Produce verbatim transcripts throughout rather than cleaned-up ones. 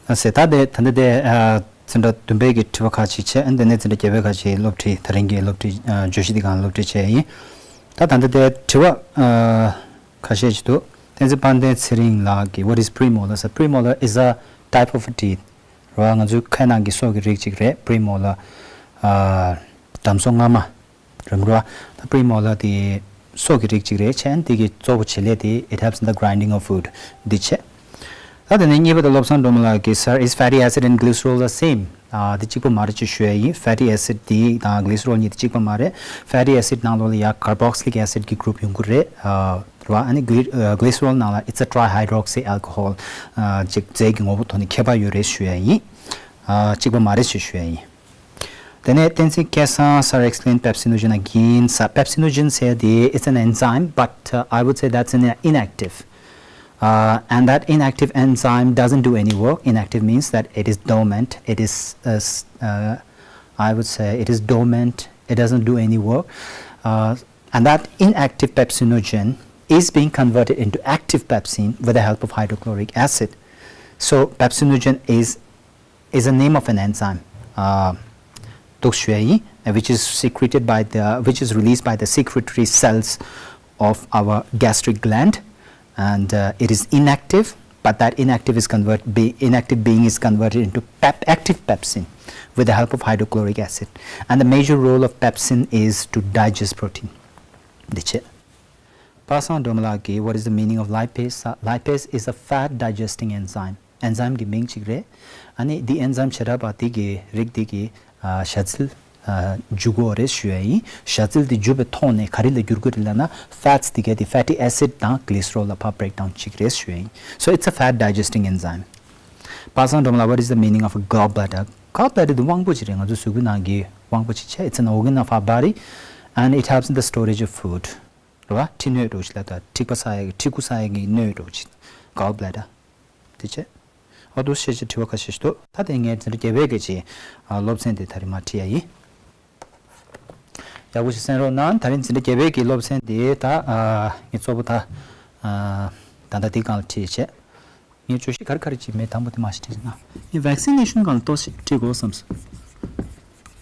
ཨ་ཟེར་ད་དེ་ད་ལྟ་དེ་ཨ་འཛིན་གྲྭ་བདུན་པའི་གི་དྲི་བ་ཁག་ཅིག་བྱས། ཨ་འདི་ནས་འཛིན་གྲྭ་བརྒྱད་པའི་ཁག་ཅིག་སློབ་ཁྲིད། ད་རིང་གི་སློབ་ཁྲིད་ཨ་བརྗོད་གཞི་འདི་སྒང་སློབ་ཁྲིད་བྱས་ཡིན། ད་ད་ལྟ་དེ་དྲི་བ་ཨ་ཁ་ཤས་ཅིག་འདུག་བསྟན་འཛིན་དཔལ་ལྡན་ཚེ་རིང་ལགས་ཀྱིས། What is premolar? So premolar is a type of a teeth. རེད་བ། ང་ཚོའི་ཁའི་ནང་གི་སོ་གི་རིགས་ཅིག་རེད། premolar ཨ་འགྲམ་སོ་སྔ་མ་རེད་མ་རེད་བ། ད་premolar དེ་སོ་གི་རིགས་ཅིག་རེད། བྱས་ཨ་འདི་གི་གཙོ་བོ་བྱེད་ལས་དེ་it helps in the grinding of wood འདི་བྱས། ད་དེ་ནས་གཉིས་པ་དེ་བློ་བཟང་སྒྲོལ་མ་ལགས་ཀྱིས། Sir, is fatty acid and glycerol the same? ཨ་འདི་གཅིག་པ་མ་རེད་ཅེས་ཞུ་ཡ་ཡིན། fatty acid འདི་དང་glycerol གཉིས་དེ་གཅིག་པ་མ་རེད། fatty acid ནང་ལོགས་ལ་ཡ་carboxylic acid གི་group ཡོང་གི་རེད། ཨ་རེད་བ། ཨ་ནི་gly- ཨ་glycerol ནང་ལ་it's a trihydroxy alcohol ཨ་ཅིག་རྫས་ཀྱི་ངོ་བོ་ཐོག་ནས་ཁྱད་པར་ཡོད་རེད་ཞུ་ཡ་ཡིན། ཨ་གཅིག་པ་མ་རེད་ཅེས་ཞུ་ཡ་ཡིན། དེ་ནས་བསྟན་འཛིན་སྐལ་བཟང་sir, explain pepsinogen again. Sa- pepsinogen ཟེར་དེ it's an enzyme, but uh, I would say that's an inactive. Uh, and that inactive enzyme doesn't do any work. Inactive means that it is dormant. It is, uh, s- uh, I would say it is dormant. It doesn't do any work. Uh, and that inactive pepsinogen is being converted into active pepsin with the help of hydrochloric acid. So pepsinogen is is a name of an enzyme. Uh, འདུག་ཞུ་ཡ་ཡིན། Which is secreted by the which is released by the secretory cells of our gastric gland, and uh, it is inactive, but that inactive is convert be, inactive being is converted into pep, active pepsin with the help of hydrochloric acid. And the major role of pepsin is to digest protein. འདི་བྱས། པ་སངས་སྒྲོལ་མ་ལགས་ཀྱིས། What is the meaning of lipase? Uh, lipase is a fat digesting enzyme. enzyme གི་མིང་གཅིག་རེད། ཨ་ནི་འདི་enzyme བྱེ་བྲག་པ་འདི་གི་རིགས་འདི་གི་ཨ་ཞ་ཚིལ་ཨ་འཇུ་དགོས་རེད་ཞུ་ཡ་ཡིན། ཞ་ཚིལ་འདི་འཇུ་བའི་ཐོག་ནས་ག་རེ་ལ་འགྱུར་གྱི་རེད་ལབ་ན། fats འདི་ག་དེ་fatty acid དང་glycerol ལ་ཕར་break down བྱེད་ཀྱི་རེད་ཞུ་ཡ་ཡིན། So it's a fat digesting enzyme. པ་སངས་སྒྲོལ་མ་ལགས། What is the meaning of a gallbladder? gallbladder འདི་དབང་པོ་ཅིག་རེད། ང་ཚོའི་གཟུགས་པོའི་ནང་གི་དབང་པོ་ཅིག་བྱས། It's an organ of our body and it helps in the storage of food. རེད་བ། མཁྲིས་སྣོད་འདྲ་བོ་ཅིག་ལ། ད་མཁྲིས་པ་ཟ་ཡ་གི་མཁྲིས་ཁུ་ཟ་ཡ་གི་སྣོད་འདྲ་བོ་ཅིག gallbladder དེ་བྱས། ཨ་འདུག་སེ་བྱས་དྲི་བ་ཁ་ཤས་ཤིག་འདུག་ད་དེ་ངས་འཛིན་གྲྭ་བརྒྱད་པའི་གི་ཅིག་ཨ་སློབ་ཚན་དེ་ད་རིང་མར་ཁྲིད་ཡ་ཡིན། ཡག་པོ་ཞིག་གསན་རོགས་གནང་། ད་རིང་འཛིན་གྲྭ་བརྒྱད་པའི་གི་སློབ་ཚན་དེ་ད་ཨ་ངས་གཙོ་བོ་ད་ཨ་ད་ལྟ་འདི་སྒང་ལ་ཁྲིད་བྱས། ངས་བརྗོད་གཞི་ག་རེ་ག་རེ་ཅིག་མེད། དང་པོ་དེ་མར་ཞིག་ཁྲིད་ཟིན་ན། ངས་vaccination སྒང་ལ་ཏོག་ཙམ་ཁྲིད་དགོས་བསམས་སོང་།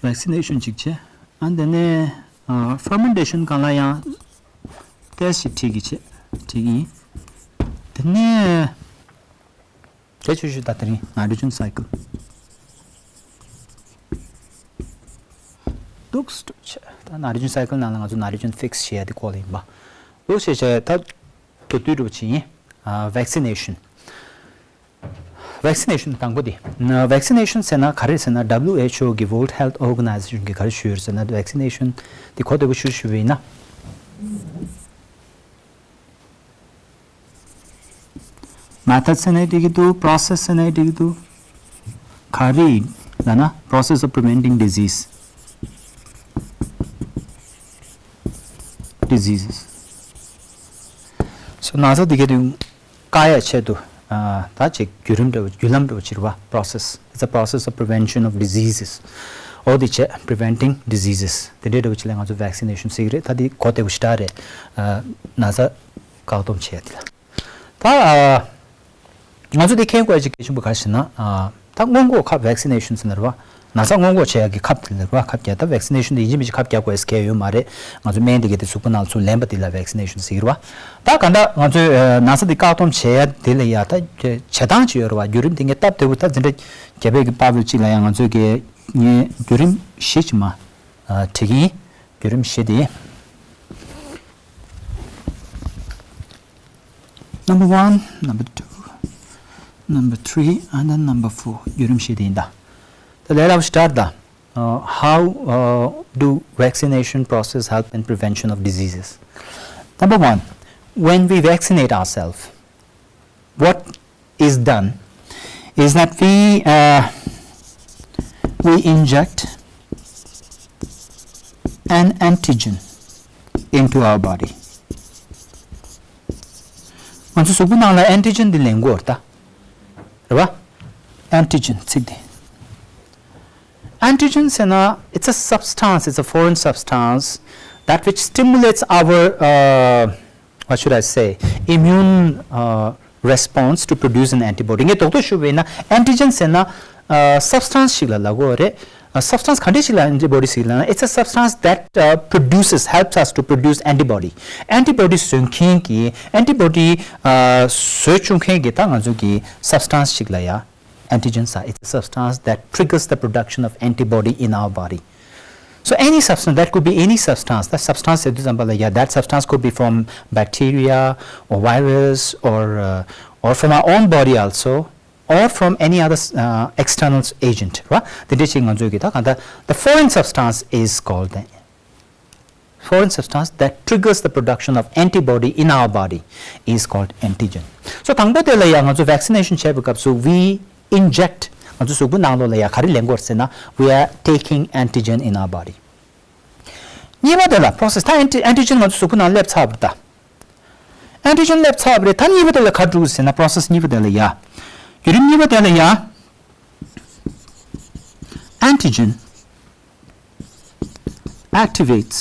vaccination ཅིག་བྱས། ཨ་དེ་ནས་ཨ་fermentation སྒང་ལ་ཡང་ཏོག་ཙམ་ཁྲིད་ཀྱི་བྱས། ཁྲིད་ཀྱི་ཡིན། དེ་ནས་གལ་ཆེ་ཤོས་ད་དེ་རིང་nitrogen cycle འདུག་སེ་བྱས། ད་nitrogen cycle ནང་ལ་ང་ཚོ་nitrogen fix བྱེད་ཡ་དེ་སྐོར་ལ་ཡིན་པ། འདུག་སེ་བྱས་ད་མདོར་བསྡུས་འདྲ་བོ་ཅིག་ཡིན། ཨ་vaccination vaccination དང་པོ་དེ། ན་vaccination ཟེར་ན་ག་རེ་ཟེར་ན། W H O གི་World Health Organization གི་ག་རེ་ཞུས་ཡོད་ཟེར་ན། vaccination དེ་གོ་བདེ་པོ་ཞུ་ཞུ་བ་ཡིན་ན། method ཟེར་ནའི་འགྲིག་གི་འདུག process ཟེར་ནའི་འགྲིག་གི་འདུག་ག་རེ་ལབ་ན། process of preventing disease diseases. So ན་ཚ་འདི་ག་དུས་བཀག་ཡ་ཆེད་དུ་ཨ་ད་ཅིག་བརྒྱུད་རིམ་འདྲ་བོ་བརྒྱུད་ལམ་འདྲ་བོ་ཅིག་རེད་བ། process, it's a process of prevention of diseases. འོ་དེ་བྱས་preventing diseases དེ་འདྲའི་འདྲ་བོ་ཅིག་ལ་ང་ཚོ་vaccination ཟེར་གྱི་རེད། ད་དེ་གོ་བདེ་པོ་ཞེ་དྲག་རེད། ཨ་ན་ཚ་བཀག་སྡོམ་བྱེད་ཡ་དེ་ལ། ད་ཨ་ང་ཚོ་དེ་མཁྱེན་དགོས་ཡ་ཅིག་གལ་ཆེན་པོ་ག་རེ་ཟེར་ན། ཨ་ད་སྔོན་འགོག་ཁབ vaccination ཟེར་ན་རེད་བ། ན་ཚ་སྔོན་འགོག་བྱེད་ཡག་གི་ཁབ་དེ་ལ་རེད་བ། ཁབ་རྒྱག་ད་vaccination དེ་ཡིན་གཅིག་མིན་གཅིག་ཁབ་རྒྱག་དགོས་ཡ་གལ་ཡོད་མ་རེད། ང་ཚོ་སྨན་དེ་ག་དེ་གཟུགས་པོ་ནང་ཚུར་ལེན་པ་དེ་ལ་vaccination ཟེར་གྱི་རེད་བ། ད་གང་ལྟར་ང་ཚོས་ཨ་ན་ཚ་དེ་བཀག་སྡོམ་བྱེད་ཡ་དེ་ལ་ཡ་ད་བྱེད་སྟངས་ཅིག་ཡོད་རེད་བ། བརྒྱུད་རིམ་དེ་ངས་སྟབས་བདེ་པོ་ད་འཛིན་གྲྭ་བརྒྱད་པའི་གི་པ་ཝེལ་གཅིག་ལ་ཡང་ང་ཚོས་གི་ངས་བརྒྱུད་རིམ་བཞི་ཅིག་མར་ཨ་བྲིས་ཀྱི་ཡིན། བརྒྱུད་རིམ་བཞི་དེ། Number one, number two, number three, and then number four. བརྒྱུད་རིམ་བཞི་དེ་ཡིན་ད། ད་ལས་སླ་པོ་ཞིག་འདྲ་ད། Uh, how uh, do vaccination process help in prevention of diseases? Number one, when we vaccinate ourselves, what is done is that we uh, we inject an antigen into our body. ང་ཚོ་གཟུགས་པོ་ནང་ལ་antigen འདི་ལེན་དགོས་རེད་ད། རེད་བ། antigen ཚིག་འདི། antigen ཟེར་ན། it's a substance, it's a foreign substance that which stimulates our uh, what should I say, immune uh, response to produce an antibody. ངས་རྡོག་རྡོག་ཞུ་བས་ན་antigen ཟེར་ན་substance ཞིག་ལ་ལབ་དགོས་རེད། Substance ག་འདྲ་ཞིག་ལ་antibody ཟེར་ལབ་ན། It's a substance that uh, produces, helps us to produce antibody. Antibody བཟོ་མཁན་གྱི་antibody བཟོ་བཅུག་མཁན་གྱི་ད་ང་ཚོ་གི་substance ཞིག་ལ་ཡ། Antigen ཟེར། It's a substance that triggers the production of antibody in our body. So any substance, that could be any substance. That substance ཟེར་དུས་ཙམ་པ་ལ་ཡ། That substance could be from bacteria or virus or uh, or from our own body also, or from any other uh, external agent, right? དེ་འདྲ་ཞིག་ང་ཚོས་གི་ད་གང་ལྟར the foreign substance is called the foreign substance that triggers the production of antibody in our body is called antigen. So དང་པོ་དེ་ལ་ཡ་ང་ཚོ་vaccination བྱེད་པའི་སྐབས་སུ we inject ང་ཚོ་གཟུགས་པོ་ནང་ལོགས་ལ་ཡ་ག་རེ་ལེན་དགོས་ཟེར་ན། We are taking antigen in our body. གཉིས་པ་དེ་ལ་process ད་anti- antigen ང་ཚོ་གཟུགས་པོ་ནང་སླེབས་ཚར་བ་རེད་ད། Antigen སླེབས་ཚར་བ་རེད། ད་གཉིས་པ་དེ་ལ་ག་རེ་འགྲོ་གི་ཟེར་ན། process གཉིས་པ་དེ་ལ་ཡ། བརྒྱུད་རིམ་གཉིས་པ་དེ་ལ་ཡ། Antigen activates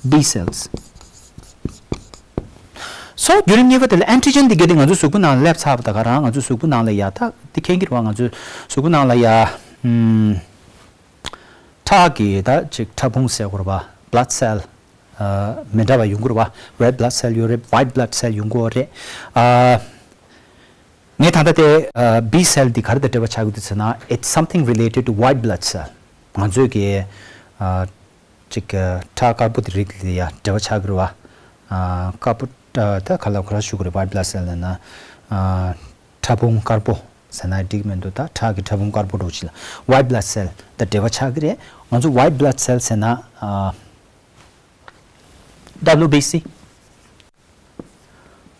B cells. So བརྒྱུད་རིམ་གཉིས་པ་དེ་ལ་antigen དེ་གལ་ཏེ་ང་ཚོ་གཟུགས་པོ་ནང་ལ་སླེབས་ཚར་བ་ད་ག་རང་ང་ཚོ་གཟུགས་པོ་ནང་ལ་ཡ། ད་དེ་མཁྱེན་གྱི་རེད་བ། ང་ཚོ་གཟུགས་པོ་ནང་ལ་ཡ། ཨམ། ཁྲག་གི་ད་ཅིག་ཕྲ་ཕུང་ཟེར་དགོས་རེད་བ། Blood cell མི་འདྲ་བ་ཡོང་གི་རེད་བ། Red blood cell ཡོད་རེད། White blood cell ཡོང་གི་རེད། ངས་ད་ལྟ་དེ་B cell འདི་ག་རེ་དང་འབྲེལ་བ་ཆགས་ཀྱི་འདུག་ཟེར་ན། It's something related to white blood cell. ང་ཚོས་ཀྱི་ཅིག་ཁྲག་དཀར་པོ་དེ་རིགས་ལ་ཡ་འབྲེལ་བ་ཆགས་ཀྱི་རེད་བ། དཀར་པོ་ད་ག་ལ་ག་རེ་ཞུ་དགོས་རེད། White blood cell ལབ་ན་ཕྲ་ཕུང་དཀར་པོ་ཟེར་ན་འགྲིག་མི་འདུག་ད་ཁྲག་གི་ཕྲ་ཕུང་དཀར་པོ་འདྲ་བོ་ཅིག་ལ་white blood cell དང་འབྲེལ་བ་ཆགས་ཀྱི་རེད། ང་ཚོ་white blood cell ཟེར་ན་W B C.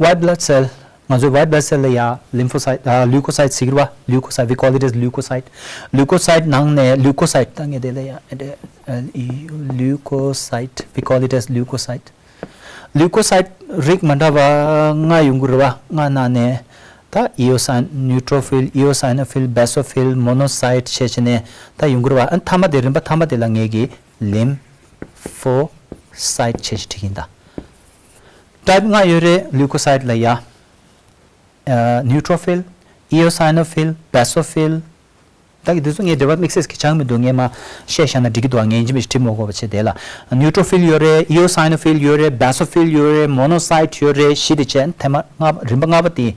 White blood cell ང་ཚོའི་white blood cell ལ་ཡ་lymphocyte ཨ་leukocyte ཟེར་གྱི་རེད་བ། Leukocyte, we call it as leukocyte. Leukocyte ནང་ནས་leukocyte ད་ངས་དེ་ལ་ཡ་ཨེ་འདྲ་ཨ་ལི་leukocyte, we call it as leukocyte. Leukocyte རིགས་མ་འདྲ་བ་ལྔ་ཡོང་གི་རེད་བ། ལྔ་ནང་ནས་ད་eosin neutrophil, eosinophil, basophil, monocyte བྱས་བྱས་ནས་ད་ཡོང་གི་རེད་བ། ཨ་མཐའ་མ་དེ་རིམ་པ་མཐའ་མ་དེ་ལ་ངས་ཀྱི་lymphocyte བྱས་བྱས་བྲིས་ཡིན་ད། Type ལྔ་ཡོད་རེད་leukocyte ལ་ཡ། neutrophil, eosinophil, basophil. ད་གི་དེ་ཚོ་ངས་འགྲེལ་པ་དམིགས་བསལ་གྱི་སྦྱངས་མི་འདུག་ངས་མ་བཤད་བཞག་ན་འགྲིག་གི་འདུག་ངས་ཡིན་གཅིག་མིན་གཅིག་བྲིས་མ་དགོས་པ་བྱས་དེ་ལ། neutrophil ཡོད་རེད། eosinophil ཡོད་རེད། basophil ཡོད་རེད། monocyte ཡོད་རེད། བཞི་དེ་བྱས་ཐེངས་མ་ལྔ་པ་རིམ་པ་ལྔ་པ་དེ་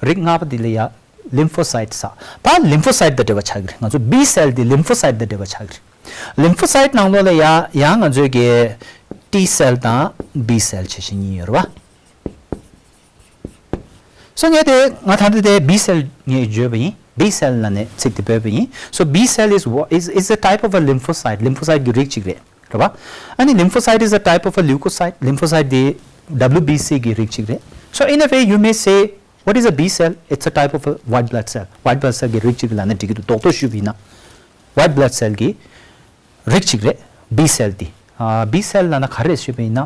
རིགས་ལྔ་པ་དེ་ལ་ཡ་lymphocyte ཟེར། ད་lymphocyte དང་འབྲེལ་བ་ཆགས་ཀྱི་རེད། ང་ཚོ་B cell དེ་lymphocyte དང་འབྲེལ་བ་ཆགས་ཀྱི་རེད། Lymphocyte ནང་ལོགས་ལ་ཡ་ཡང་ང་ཚོའི་གི་T cell དང་B cell བྱས་བྱས་གཉིས་ཡོད་རེད་བ། སོ་ངས་དེ་ང་ད་ལྟ་དེ་B cell ངས་བརྗོད་པ་ཡིན། B cell ལ་ནས་ཚིག་དེ་བོས་པ་ཡིན། So B cell is what is is a type of a lymphocyte. Lymphocyte གི་རིགས་གཅིག་རེད། རེད་བ། ཨ་ནི་lymphocyte is a type of a leukocyte. Lymphocyte དེ W B C གི་རིགས་གཅིག་རེད། So in a way you may say, what is a B cell? It's a type of a white blood cell. White blood cell གི་རིགས་གཅིག་ལ་ནས་འགྲིག་གི་འདུག་རྡོག་རྡོག་ཞུས་པ་ཡིན་ན། White blood cell གི་རིགས་གཅིག་རེད། B cell དེ། ཨ་B cell ལབ་ན་ག་རེ་ཞུས་པ་ཡིན་ན།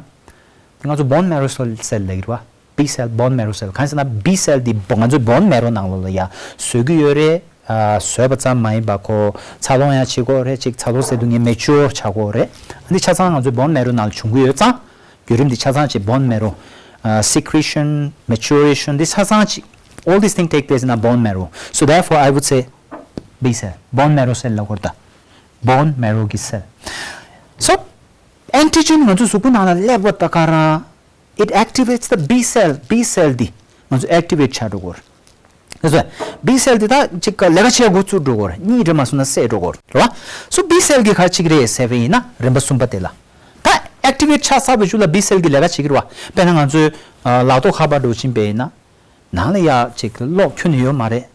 ང་ཚོ་bone marrow cell ལབ་ཀྱི་རེད་བ། B cell, bone marrow cell གང་ཟེར་ན་B cell དེ་ང་ཚོ་bone marrow ནང་ལོགས་ལ་ཡ་བཟོ་གི་ཡོད་རེད། ཨ་བཟོས་པ་ཙམ་མ་ཡིན་པ་ཁོ་འཚར་ལོངས་ཡང་བྱེད་དགོས་རེད། ཅིག་འཚར་ལོངས་ཟེར་དུས་ངས་mature ཆགས་དགོས་རེད། འདི་ཆ་ཚང་ང་ཚོ་bone marrow ནང་ལ་བྱུང་གི་ཡོད་ཙང་། བརྒྱུད་རིམ་འདི་ཆ་ཚང་ཅིག་bone marrow, uh, secretion, maturation འདི་ཆ་ཚང་ཅིག all these things take place in a bone marrow. So therefore I would say B cell, bone marrow cell ལབ་དགོས་རེད་ད། Bone marrow གི་cell. So antigen ང་ཚོ་གཟུགས་པོ་ནང་ལ་སླེབས་པ་ད་ག་རང་it activates the B cell. B cell འདི་ང་ཚོ་activate ཆགས་འགྲོ་གི་རེད། ལགས་སོ། B cell འདི་ད་ཅིག་ལས་ཀ་བྱེད་འགོ་བཙུགས་འགྲོ་གི་རེད། གཉིད་རེད་མ་སོང་ན་སད་འགྲོ་གི་རེད་བ། So B cell གི་ག་ཅིག་རེད་ཟེར་བ་ཡིན་ན་རིམ་པ་གསུམ་པ་དེ་ལ། ད་activate ཆགས་ཚར་བའི་གཞུག་ལ་B cell གི་ལས་ཀ་བྱེད་ཀྱི་རེད་བ། དཔེར་ན་ང་ཚོའི་ལག་ཐོག་ཁ་པར་འདྲ་བོ་ཕྱིན་པ་ཡིན་ན། ནང་ལ་ཡ་ཅིག་གློག་ཁྱོན་ནས་ཡོད་མ་རེད།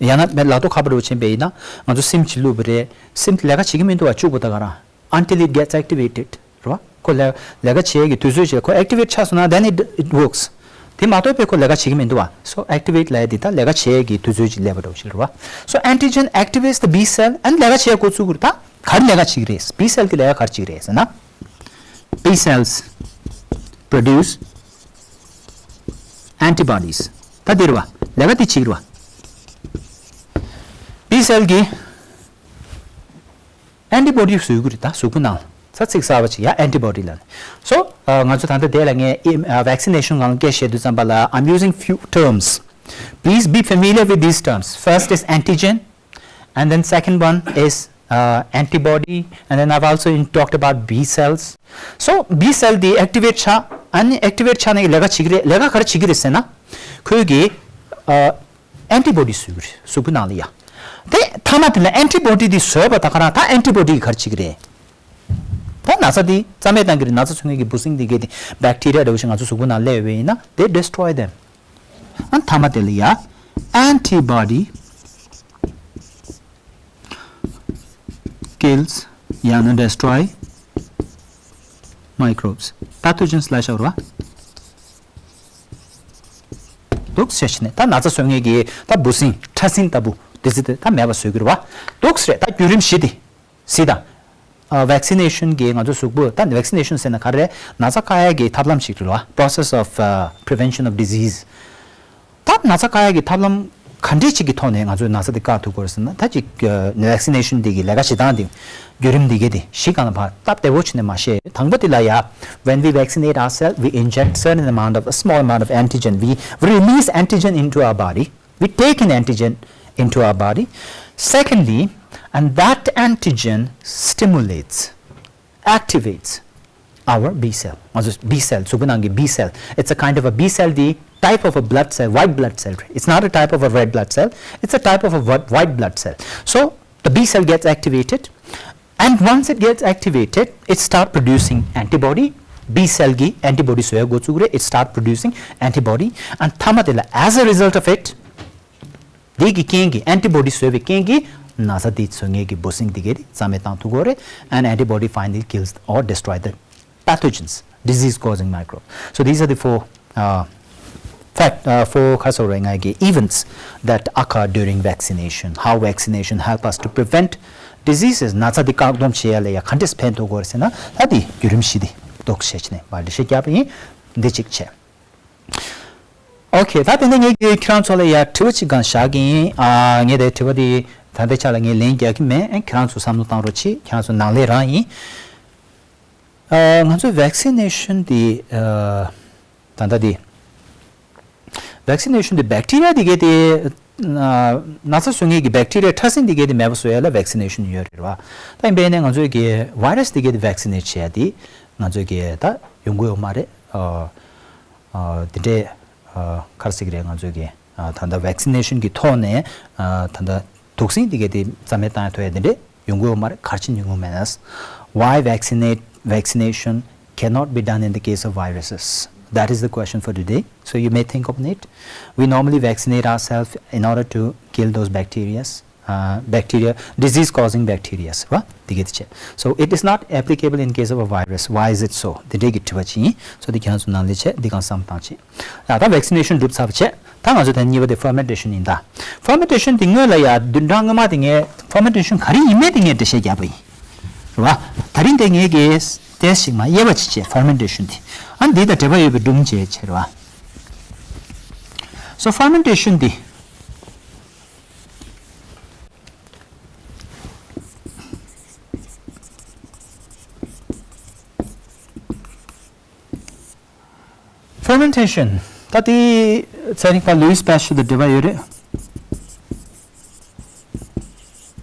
ཡང་ན་ལག་ཐོག་ཁ་པར་འདྲ་བོ་ཕྱིན་པ་ཡིན་ན་ང་ཚོ་SIM ཅིག་བླུགས་པ་རེད། SIM དེ་ལས་ཀ་བྱེད་ཀྱི་མི་འདུག་བ། བཅུག་པ་ད་ག་རང་། Until it gets activated རེད་བ། ཁོ་ལས་ལས་ཀ་བྱེད་ཡས་ཀྱི་དུས་ཚོད་ཅིག་ཁོ་activate ཆགས་སོང་ན་then it, it works. དེ་མ་གཏོགས་པའི་ཁོ་ལས་ཀ་བྱེད་ཀྱི་མི་འདུག་བ། So activate ལབ་ཡས་དེ་ད་ལས་ཀ་བྱེད་ཡས་ཀྱི་དུས་ཚོད་ཅིག་སླེབས་པ་འདྲ་བོ་ཞིག་རེད་བ། So antigen activates the B cell and ལས་ཀ་བྱེད་འགོ་ཚུགས་ཀྱི་རེད། ད་ག་རེ་ལས་ཀ་བྱེད་ཀྱི་རེད། B cell གི་ལས་ཀ་ག་རེ་བྱེད་ཀྱི་རེད་ཟེར་ན། B cells produce antibodies. ད་དེ་རེད་བ། ལས་ཀ་དེ་བྱེད་ཀྱི་རེད་བ། B cell གི antibody བཟོ་གི་རེད་ད་གཟུགས་པོ་ནང་ལ། ཚ་ཚིག་གསར་པ་ཅིག་ཡ། ཨན་ཊི་བོ་ཌི་ལབ་ནས། སོ་ང་ཚོ་ད་ལྟ་དེ་ལ་ངས་ཨེམ་ཨ་ཝེག་སི་ནེ་ཤན་སྒང་སྐད་བཤད་དུས་ཙམ་པ་ལ། I'm using few terms. Please be familiar with these terms. First is antigen, and then second one is uh, antibody, and then I've also in- talked about B cells. So B cell དེ་ཨེག་ཊི་ཝེ་ཊི་ཆགས། ཨ་ནི་ཨེག་ཊི་ཝེ་ཊི་ཆགས་ནས་ལས་ཀ་བྱེད་ཀྱི་རེད། ལས་ཀ་ག་རེ་བྱེད་ཀྱི་རེད་ཟེར་ན། ཁོས་གི་ཨ་ཨན་ཊི་བོ་ཌི་བཟོ་གི་རེད་གཟུགས་པོ་ནང་ལ་ཡ། དེ་མཐའ་མ་དེ་ལ་ཨན་ཊི་བོ་ཌི་དེ་བཟོས་པ་ད་ག་རང་། ད་ཨན་ཊི་བོ་ཌི་གིས་ག་རེ་བྱེད་ཀྱི་རེད། ད་ན་ཚ་དེ་རྩ་མེད་བཏང་གི་རེད། ན་ཚ་བཟོ་མཁན་གྱི་འབུ་སྲིན་དེ་གས་དེ། བེག་ཊི་རི་ཡ་འདྲ་བོ་ཞིག་ང་ཚོ་གཟུགས་པོ་ནང་སླེབས་པ་ཡིན་ན། they destroy them. ཨ་མཐའ་མ་དེ་ལ་ཡ། Antibody kills ཡང་ན་destroy microbes, pathogens ལབ་བཞག་རོགས། འདུག་ཟེར་བྱས་ནས་ད་ན་ཚ་བཟོ་མཁན་གྱི་ད་འབུ་སྲིན་ཕྲ་སྲིན་ལྟ་བུ་དེ་ཚོ་དེ་ད་མེད་པ་བཟོ་གི་རེད་བ། འདུག་ཟེར། ད་བརྒྱུད་རིམ་བཞི་དེ་གཟིགས་དང་། ཨ་ཝེག་སི་ནེ་ཤན་གྱིས་ང་ཚོ་གཟུགས་པོ། ད་ཝེག་སི་ནེ་ཤན་ཟེར་ན་ག་རེ། ན་ཚ་བཀག་ཡག་གི་ཐབས་ལམ་ཞིག་རེད་བ། Process of uh, prevention of disease. ད་ན་ཚ་བཀག་ཡག་གི་ཐབས་ལམ་ག་འདྲས་ཅིག་གི་ཐོག་ནས་ང་ཚོས་ན་ཚ་དེ་བཀག་ཐུབ་ཀྱི་ཡོད་རེད་ཟེར་ན། ད་ཅིག་ཝེག་སི་ནེ་ཤན་དེ་གི་ལས་ཀ་བྱེད་སྟངས་དེ། བརྒྱུད་རིམ་དེ་གི་དེ་བཞི་སྒང་ལ་ཕར་སྟབས་བདེ་བོ་བྱས་ནས་མར་བཤད། དང་པོ་དེ་ལ་ཡ། When we vaccinate ourselves, we inject certain amount of, a small amount of antigen. We, we release antigen into our body. We take in antigen into our body. Secondly, and that antigen stimulates, activates our B cell. ང་ཚོ་B cell, གཟུགས་པོ་ནང་གི་B cell. It's a kind of a B cell, the type of a blood cell, white blood cell. It's not a type of a red blood cell. It's a type of a whi- white blood cell. So the B cell gets activated, and once it gets activated, it start producing antibody. B cell གིས་antibody བཟོ་ཡག་འགོ་བཙུགས་རེད། It start producing antibody. And མཐའ་མ་དེ་ལ། as a result of it, འདི་གི་རྐྱེན་གྱིས། ཨན་ཊི་བོ་ཌི་བཟོས་པའི་རྐྱེན་གྱིས་ན་ཚ་འདི་བཟོ་མཁན་གྱི་འབུ་སྲིན་འདི་གས་རྩ་མེད་བཏང་ཐུབ་ཀྱི་ཡོད་རེད། And antibody finally kills or destroy the pathogens, disease causing microbe. So these are the four uh, fact, uh, four ག་རེ་ཟེར་དགོས་རེད། ང་གི་events that occur during vaccination. How vaccination help us to prevent diseases. ན་ཚ་འདི་བཀག་སྡོམ་བྱེད་ཡག་ལ་ཡ་ག་འདྲས་ཕན་ཐོགས་ཀྱི་ཡོད་རེད་ཟེར་ན། ད་འདི་བརྒྱུད་རིམ་བཞི་འདི་འདུག་ཟེར་བྱས་ནས་མར་འགྲེལ་བཤད་བརྒྱབ་པ་ཡིན། འདི་གཅིག་བྱས། ཨོ་ཁེ། ད་དེ་ནས་ངས་ཀྱིས་ཁྱེད་རང་ཚོ་ལ་ཡ་དྲི་བ་གཅིག་སྒང་བཞག་གི་ཡིན། ཨ་ངས་དེ་དྲི་བ་དེ་ད་ལྟའི་ཆ་ལ་ངས་ལན་རྒྱག་གི་མེད། ཁྱེད་རང་ཚོ་བསམ་བློ་བཏང་རོགས་གྱིས། ཁྱེད་རང་ཚོ་ནང་ལས་རང་ཡིན། ཨ་ང་ཚོའི་ཝེག་སི་ནེ་ཤན་དེ། ཨ་ད་ལྟ་དེ་ཝེག་སི་ནེ་ཤན་དེ་བེག་ཊི་རི་ཡ་དེ་གས་དེ། ཨ་ན་ཚ་བཟོ་མཁན་གྱི་བེག་ཊི་རི་ཡ་ཕྲ་སྲིན་དེ་གས་དེ་མེད་པ་བཟོ་ཡག་ལ་ཝེག་སི་ནེ་ཤན་ཡོད་རེད་བ། ད་ཡིན་པས་ན་ང་ཚོའི་གི་ཝའི་རས་དེ་གས་དེ་ཝེག་སི་ནེ་ཊི་བྱེད་ཡག་དེ་ང་ཚོའི་གི་ད་ཡོང་གི་ཡོད་མ་རེད། ཨ་ཨ་དེ་འདྲས། ཨ་ག་རེ་ཟེར་གྱི་རེད། ང་ཚོས་ཀྱི་ཨ་ད་ལྟ་ཝེག་སི་ནེ་ཤན་གྱི་ཐོག་ནས་ཨ་ད་ལྟ་དུག་སྲིན་དེ་གས་དེ་རྩ་མེད་བཏང་ཡག་ཐུབ་ཡག་དེ་འདྲས་ཡོང་གི་ཡོད་མ་རེད། ག་རེ་བྱས་ནས་ཡོང་གི་མེད་ན། Why vaccinate vaccination cannot be done in the case of viruses? That is the question for today. So you may think on it. We normally vaccinate ourselves in order to kill those bacterias. Uh, bacteria, disease causing bacteria བ་དེ་གས་དེ་བྱས། So it is not applicable in case of a virus. Why is it so? དེ་འདྲས་ཀྱི་དྲི་བ་ཅིག་ཡིན། So དེ་ཁྱེད་རང་ཚོ་ནང་ལས་བྱས་འདི་གང་བསམ་བཏང་བྱས། ད་ད་ཝེག་སི་ནེ་ཤན་གྲུབ་ཚར་བ་བྱས། ད་ང་ཚོ་དེ་གཉིས་པ་དེ་ཕར་མེན་ཊེ་ཤན་ཡིན་ད། ཕར་མེན་ཊེ་ཤན་དེ་སྔོན་ལ་ཡ་བདུན་ཕྲག་སྔོན་མ་དེ་ངས་ཕར་མེན་ཊེ་ཤན་ག་རེ་ཡིན་མིན་དེ་ངས་འགྲེལ་བཤད་བརྒྱབ་པ་ཡིན། རེད་བ། ད་རིང་དེ་ངས་ཀྱིས་ཏོག་ཙམ་ཞིག་མར་དབྱེ་བ་ཅིག་བྱས། ཕར་མེན་ཊེ་ཤན་དེ། ཨ་འདི་དང་འབྲེལ་བ་ཡོད་པའི་སྒྲུང་བྱས་བྱས། རེད་བ། So ཕར་མེན་ཊེ་ཤན་དེ། ཕར་མེན་ཊེ་ཤན། ད་དེ་ཚན་རིག་པ་ལུའིས་པ་སི་ཅར་དང་འབྲེལ་བ་ཡོད་རེད།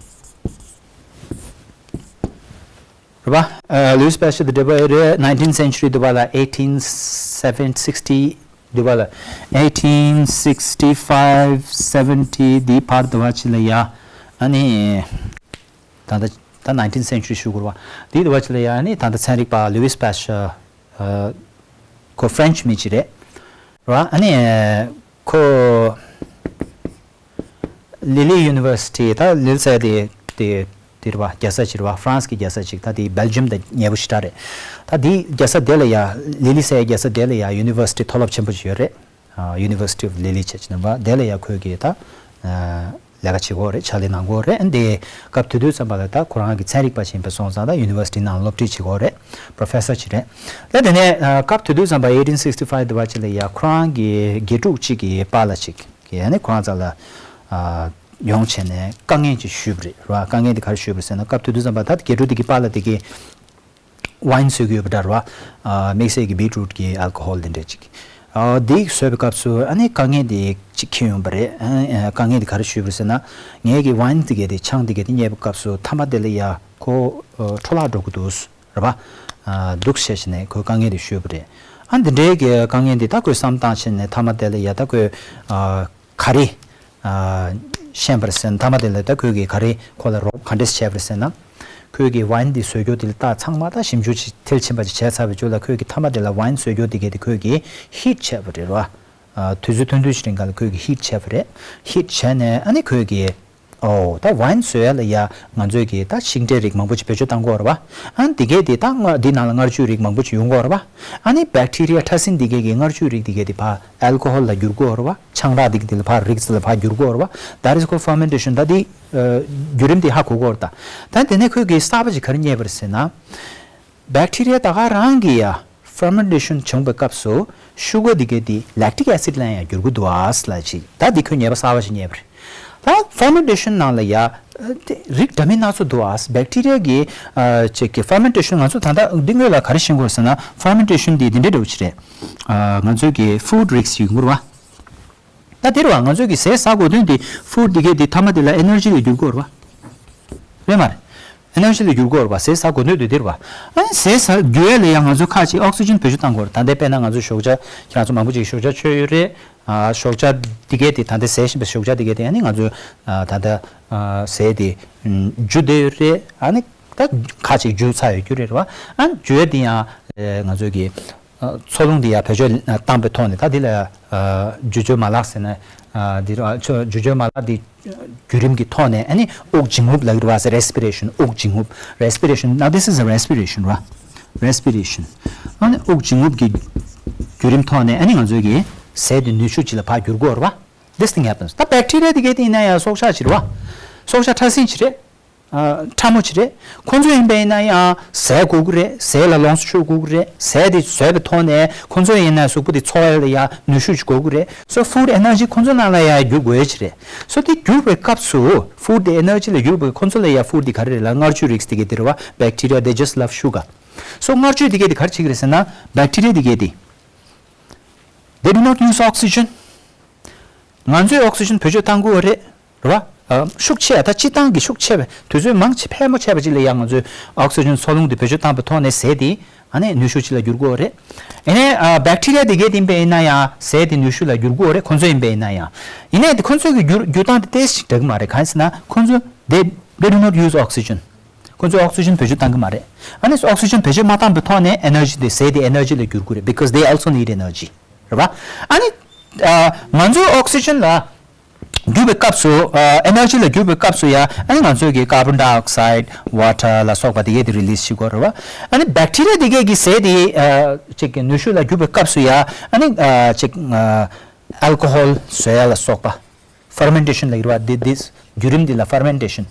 རེད་པ། ཨ་ལུའིས་པ་སི་ཅར་དང་འབྲེལ་བ་ཡོད་རེད། ནའིན་ཊིན་སེན་ཅུ་རི་དུ་བ་ལ། ཨེ་ཊིན་སེ་ཝེན་སིག་ཊི་དུ་བ་ལ། ཨེ་ཊིན་སིག་ཊི་ཕའིབ་སེ་ཝེན་ཊི་དེའི་བར་དུ་བ་ཅིག་ལ་ཡ། ཨ་ནི་ད་ལྟ་ད་ནའིན་ཊིན་སེན་ཅུ་རི་ཞུ་དགོས་རེད་བ། དེའི་དུ་བ་ཅིག་ལ་ཡ། ཨ་ནི་ད་ལྟ་ཚན་རིག་པ་ལུའིས་པ་སི་ཅར། ཨ་ཁོ་ཕ་རེན་ཆི་མི་ཅིག་རེད། རེད་བ། ཨ་ནི་ཁོ་ལི་ལི་ཡུ་ནི་ཝར་སི་ཊི། ད་ལི་ལི་ཟེར་དེ་དེ་དེ་རེད་བ། རྒྱལ་ས་ཅིག་རེད་བ། ཧྥ་རན་སི་གི་རྒྱལ་ས་ཅིག་ད་དེ་སྦེལ་ཇམ་དང་ཉེ་པོ་ཞེ་དྲག་རེད། ད་དེ་རྒྱལ་ས་དེ་ལ་ཡ། ལི་ལི་ཟེར་རྒྱལ་ས་དེ་ལ་ཡ་ཡུ་ནི་ཝར་སི་ཊི་མཐོ་སློབ་ཆེན་པོ་ཅིག་ཡོད་རེད། ཨ་University of Lille བྱས་ནས་བ། དེ་ལ་ཡ་ཁོས་གི་ད་ཨ་ལས་ཀ་བྱེད་ཀྱི་ཡོད་རེད། ཕྱག་ལས་གནང་གི་ཡོད་རེད། ཨ་ནི་དེ་སྐབས་དེ་དུས་ཙམ་པ་ལ་ད་ཁོ་རང་གི་ཚན་རིག་པ་ཅིག་ཡིན་པ་སོང་ཙང་། ད་ཡུ་ནི་ཝར་སི་ཊི་ནང་སློབ་ཁྲིད་བྱེད་ཀྱི་ཡོད་རེད། པོ་རོ་ཕེ་སར་ཅིག་རེད། ད་དེ་ནས་ཨ་སྐབས་དེ་དུས་ཙམ་པ་ཨེ་ཊིན་སིག་ཊི་ཕའིབ་དུ་བ་ཅིག་ལ་ཡ་ཁོ་རང་གི་དགེ་ཕྲུག་ཅིག་གི་པཱ་ལགས་ཅིག་གིས་ཨ་ནི་ཁོ་རང་རྩ་ལ་ཨ་ཡོང་བྱས་ནས་དཀའ་ངལ་ཅིག་ཞུས་པ་རེད། རེད་བ། དཀའ་ངལ་དེ་ག་རེ་ཞུས་པ་རེད་ཟེར་ན། སྐབས་དེ་དུས་ཙམ་པ་ད་དགེ་ཕྲུག་དེ་གི་པཱ་ལགས་དེ་གིས་ ཝའིན་བཟོས་ཀྱི་ཡོད་པ་འདྲ་རེད་བ། ཨ་དམིགས་བསལ་གྱི་བིཊ་རུཊ་གི་ཨལ་ཀོ་ཧོལ་དེ་འདྲ་ཅིག་ཨ་དེ་བཟོས་པའི་སྐབས་སུ་ཨ་ནི་དཀའ་ངལ་དེ་ཅིག་འཁྱེར་ཡོང་པ་རེད། ཨ་དཀའ་ངལ་དེ་ག་རེ་ཞུས་པ་རེད་ཟེར་ན། ངའི་གི་ཝའིན་དེ་གས་དེ་ཆང་དེ་གས་དེ་རྙེད་པའི་སྐབས་སུ་མཐའ་མ་དེ་ལ་ཡ་ཁོ་ཨ་འཕྲོ་བརླག་འགྲོ་གི་འདུག་རེད་བ། ཨ་འདུག་བྱས་བྱས་ནས་ཁོས་དཀའ་ངལ་དེ་ཞུས་པ་རེད། ཨ་འདི་འདྲའི་གི་དཀའ་ངལ་དེ་ད་ཁོས་བསམ་བཏང་བྱས་ནས་མཐའ་མ་དེ་ལ་ཡ་ད་ཁོས་ཨ་ག་རེ་ཨ་ཤེས་པ་རེད་ཟེར་ན། མཐའ་མ་དེ་ལ་ད་ཁོས་གི་ག་རེ་ཁོ་ལ་རོགས་ག་འདྲས་བྱས་པ་རེད་ཟེར་ན། ཁོས་གི་ཝའིན་འདི་བཟོ་རྒྱུ་དེ་ལ་ད་ཚང་མ་ད་ཞིབ་འཇུག་ཅིག་མཐིལ་ཕྱིན་པ་ཅིག་བྱས་ཚར་བའི་རྗེས་ལ་ཁོས་གི་མཐའ་མ་དེ་ལ་ཝའིན་བཟོ་རྒྱུ་དེ་གས་དེ་ཁོས་གི་ཧིཊ་བྱས་པ་རེད་བ། ཨ་དུས་ཚོད་ཐུང་ཐུང་ཞིག་རིང་ག་ལ་ཁོས་གི་ཧིཊ་བྱས་པ་རེད། ཧིཊ་བྱས་ནས་ཨ་ནི་ཁོས་གི་ཨོ་ད་ཝའིན་བཟོ་ཡ་ལ་ཡ་ང་ཚོས་གི་ད་ཤིང་འབྲས་རིགས་མང་པོ་ཅིག་བེད་སྤྱོད་བཏང་གི་ཡོད་རེད་བ། ཨ་ནི་དེ་གས་དེ་ད་མངར་འདི་ནང་ལ་མངར་ཆུའི་རིགས་མང་པོ་ཅིག་ཡོང་གི་ཡོད་རེད་བ། ཨ་ནི་བེག་ཊི་རི་ཡ་ཕྲ་སྲིན་འདི་གས་གི་མངར་ཆུའི་རིགས་འདི་གས་དེ་ཕར་ཨལ་ཀོ་ཧོལ་ལ་འགྱུར་གི་ཡོད་རེད་བ། ཆང་རག་འདི་གས་དེ་ལ་ཕར་རིགས་ལ་ཕར་འགྱུར་གི་ཡོད་རེད་བ། That is called fermentation. ད་འདི་ཨ་བརྒྱུད་རིམ་འདི་ཧ་གོ་གི་ཡོད་རེད་ད། ད་དེ་ནས་ཁོས་གི་གསར་པ་ཅིག་ག་རེ་རྙེད་པ་རེད་ཟེར་ན། བེག་ཊི་རི་ཡ་ད་ག་རང་གི་ཡ་ཕར་མེན་ཊེ་ཤན་བྱུང་བའི་སྐབས་སུ་ཤུ་གར་འདི་གས་དེ་ལེག་ཊིག་ཨེ་སིཌ་ལ་ཡང་འགྱུར་གི་འདུག་ཨ་ལ་ཅིག་ད་འདི་ཁོས་ཉེས་པ་གསར་པ་ཞིག་རྙེད་པ་རེད། ད་ཕར་མེན་ཊེ་ཤན་ནང་ལ་ཡ་དེ་རིགས་འདྲ་མིན་སྣ་ཚོགས་འདུག་ཨ། བེག་ཊི་རི་ཡ་གི་ཨ་ཅིག་གི་ཕར་མེན་ཊེ་ཤན་ང་ཚོ་ད་ལྟ་འདི་སྔོན་ལ་ག་རེ་ཤེས་དགོས་ཟེར་ན། ཕར་མེན་ཊེ་ཤན་འདི་འདི་འདྲ་འདྲ་བོ་ཅིག་རེད། ཨ་ང་ཚོའི་གི་ཕུཌ་རིགས་ཡོང་གི་རེད་བ། ད་དེ་རེད་བ། ང་ཚོས་ཀྱི་ཟས་ཟ་དགོས་དོན་དེ་ཕུཌ་འདི་གས་དེ་མཐའ་མ་དེ་ལ་ཨེ་ནར་ཇི་ལ་འགྱུར་དགོས་རེད་བ། རེད་མ་རེད། ཨེ་ནར་ཇི་ལ་འགྱུར་དགོས་རེད་བ། ཟས་ཟ་དགོས་དོན་དེ་དེ་རེད་བ། ཨ་ནི་ཟས་ཟ་རྒྱུ་ཡས་ལ་ཡང་ང་ཚོས་ཁ་ཅིག་ཨོག་སི་ཇན་བེད་སྤྱོད་བཏང་དགོས་རེད། ད་ལྟའི་དཔེར་ན་ང་ཚོ་ཞོགས་ཇ། ཁྱེད་རང་ཚོ་མང་པོ་ཅིག་ཞོགས་ཇ་མཆོད་ཡོད་རེད། ཨ་ཞོགས་ཇ་འདི་གས་དེ་ད་ལྟའི་ཟས་བཞིན་པའི་ཞོགས་ཇ་འདི་གས་དེ་ཨ་ནི་ང་ཚོས་ཨ་ད་ལྟ་ཨ་ཟས་དེ་ཨམ་འཇུ་བསྡད་ཡོད་རེད། ཨ་ནི་ད་ཁ་ཅིག་འཇུ་ཚར་ཡོད་རྒྱུ་རེད་བ། ཨ་ནི་འཇུ་ཡས་དེ་ཡང་ཨ་ང་ཚོས་ཀྱི་འཚོ་རླུང་འདི་ཡར་བེད་སྤྱོད་བཏང་པའི་ཐོག་ནས་ད་འདི་ལ་འཇུ་བཅོས་མ་ལག་ཟེར་ན། འདི་འཇུ་བཅོས་མ་ལག་འདི་བརྒྱུད་རིམ་གྱི་ཐོག་ནས་ཨ་ནི་དབུགས་འབྱིན་རྔུབ་ལབ་ཀྱི་རེད་བ། respiration. དབུགས་འབྱིན་རྔུབ། Respiration. Now this is a respiration, right? Respiration. ཨ་ནི་དབུགས་འབྱིན་རྔུབ་ཀྱི་བརྒྱུད་རིམ་ཐོག་ནས་ཨ་ནི་ང་ཚོའི་གི་ཟས་དེ་ནུས་ཤུགས་ཅིག་ལ་ཕར་འགྱུར་གྱི་ཡོད་རེད་བ། This thing happens. ད་བེག་ཊི་རི་ཡ་དེ་གས་དེ་ཡིན་ན་ཡང་སྲོག་ཆགས་ཅིག་རེད་བ། སྲོག་ཆགས་ཕྲ་སྲིན་ཅིག་རེད། ཨ་ཕྲ་མོ་ཅིག་རེད། ཁོ་ཚོ་ཡིན་པ་ཡིན་ན་ཡང་ཟས་དགོས་ཀྱི་རེད། ཟས་ལ་ལོངས་སུ་སྤྱོད་དགོས་ཀྱི་རེད། ཟས་དེ་ཟོས་པའི་ཐོག་ནས་ཁོ་ཚོ་ཡིན་ན་གཟུགས་པོ་དེ་འཚོ་བ་ལ་ཡང་ནུས་ཤུགས་ཅིག་དགོས་ཀྱི་རེད། So food energy ཁོ་ཚོ་ནང་ལ་ཡང་བསྒྱུར་དགོས་ཡ་ཅིག་རེད། So དེ་བསྒྱུར་བའི་སྐབས་སུ་ཕུཌ་དེ་ཨེ་ནར་ཇི་ལ་བསྒྱུར་བའི་ཁོ་ཚོ་ལ་ཡང་ཕུཌ་དེ་ག་རེ་རེད་ལབ་ན་མངར་ཆུ་རིགས་དེ་གས་དེ་རེད་བ། Bacteria, they just love sugar. So མངར་ཆུ་དེ་གས་དེ་ག་རེ་བྱེད་ཀྱི་རེད་ཟེར་ན། བེག་ཊི་རི་ཡ་དེ་གས་དེ། They do not use oxygen. ང་ཚོས་ཨོག་སི་ཇན་བེད་སྤྱོད་བཏང་གི་ཡོད་རེད། རེད་བ། ཨ་ཤུགས་ཆེ་ད་སྤྱིར་བཏང་གི་ཤུགས་ཆེ་བའི་དུས་ཚོད་མང་ཆེ་ཕལ་མོ་ཆེ་བ་ཅིག་ལ་ཡང་ང་ཚོས་ཨོག་སི་ཇན་འཚོ་རླུང་དེ་བེད་སྤྱོད་བཏང་པའི་ཐོག་ནས་ཟས་དེ་ཨ་ནི་ནུས་ཤུགས་ཅིག་ལ་འགྱུར་གྱི་ཡོད་རེད། ཡིན་ནའི་ཨ་བེག་ཊི་རི་ཡ་དེ་གས་དེ་ཡིན་པ་ཡིན་ན་ཡང་ཟས་དེ་ནུས་ཤུགས་ལ་འགྱུར་གྱི་ཡོད་རེད། ཁོ་ཚོ་ཡིན་པ་ཡིན་ན་ཡང་། ཡིན་ནའི་དེ་ཁོ་ཚོའི་གི་འགྱུར་འགྱུར་སྟངས་དེ་ཏོག་ཙམ་འདྲ་གི་མ་རེད། གང་ཡིན་ཟེར་ན་ཁོ་ཚོ་they they do not use oxygen. ཁོ་ཚོས་ཨོག་སི་ཇན་བེད་སྤྱོད་བཏང་གི་མ་རེད། ཨ་ནི་ཨོག་སི་ཇན་བེད་སྤྱོད་མ་བཏང་པའི་ཐོག་ནས་ཨེ་ནར་ཇི་དེ་ཟས་དེ་ཨེ་ནར་ཇི་ལ་འགྱུར་གྱི་རེད། Because they also need energy. རེད་བ། ཨ་ནི་ཨ་ང་ཚོས་ཨོག་སི་ཇན་ལ་འགྱུར་བའི་སྐབས་སུ་ཨ་ཨེ་ནར་ཇི་ལ་འགྱུར་བའི་སྐབས་སུ་ཡ་ཨ་ནི་ང་ཚོས་ཀྱི་carbon dioxide, water ལ་སོགས་པ་དེ་གས་དེ་རི་ལིས་བྱེད་དགོས་རེད་བ། ཨ་ནི་བེག་ཊི་རི་ཡ་དེ་གས་ཀྱི་ཟས་དེ་ཨ་ཅིག་གི་ནུས་ཤུགས་ལ་འགྱུར་བའི་སྐབས་སུ་ཡ་ཨ་ནི་ཨ་ཅིག་ཨ་ཨལ་ཀོ་ཧོལ་བཟོ་ཡ་ལ་སོགས་པ། ཕར་མེན་ཊེ་ཤན་ལབ་ཀྱི་རེད་བ། འདི་འདི་བརྒྱུད་རིམ་འདི་ལ་ཕར་མེན་ཊེ་ཤན།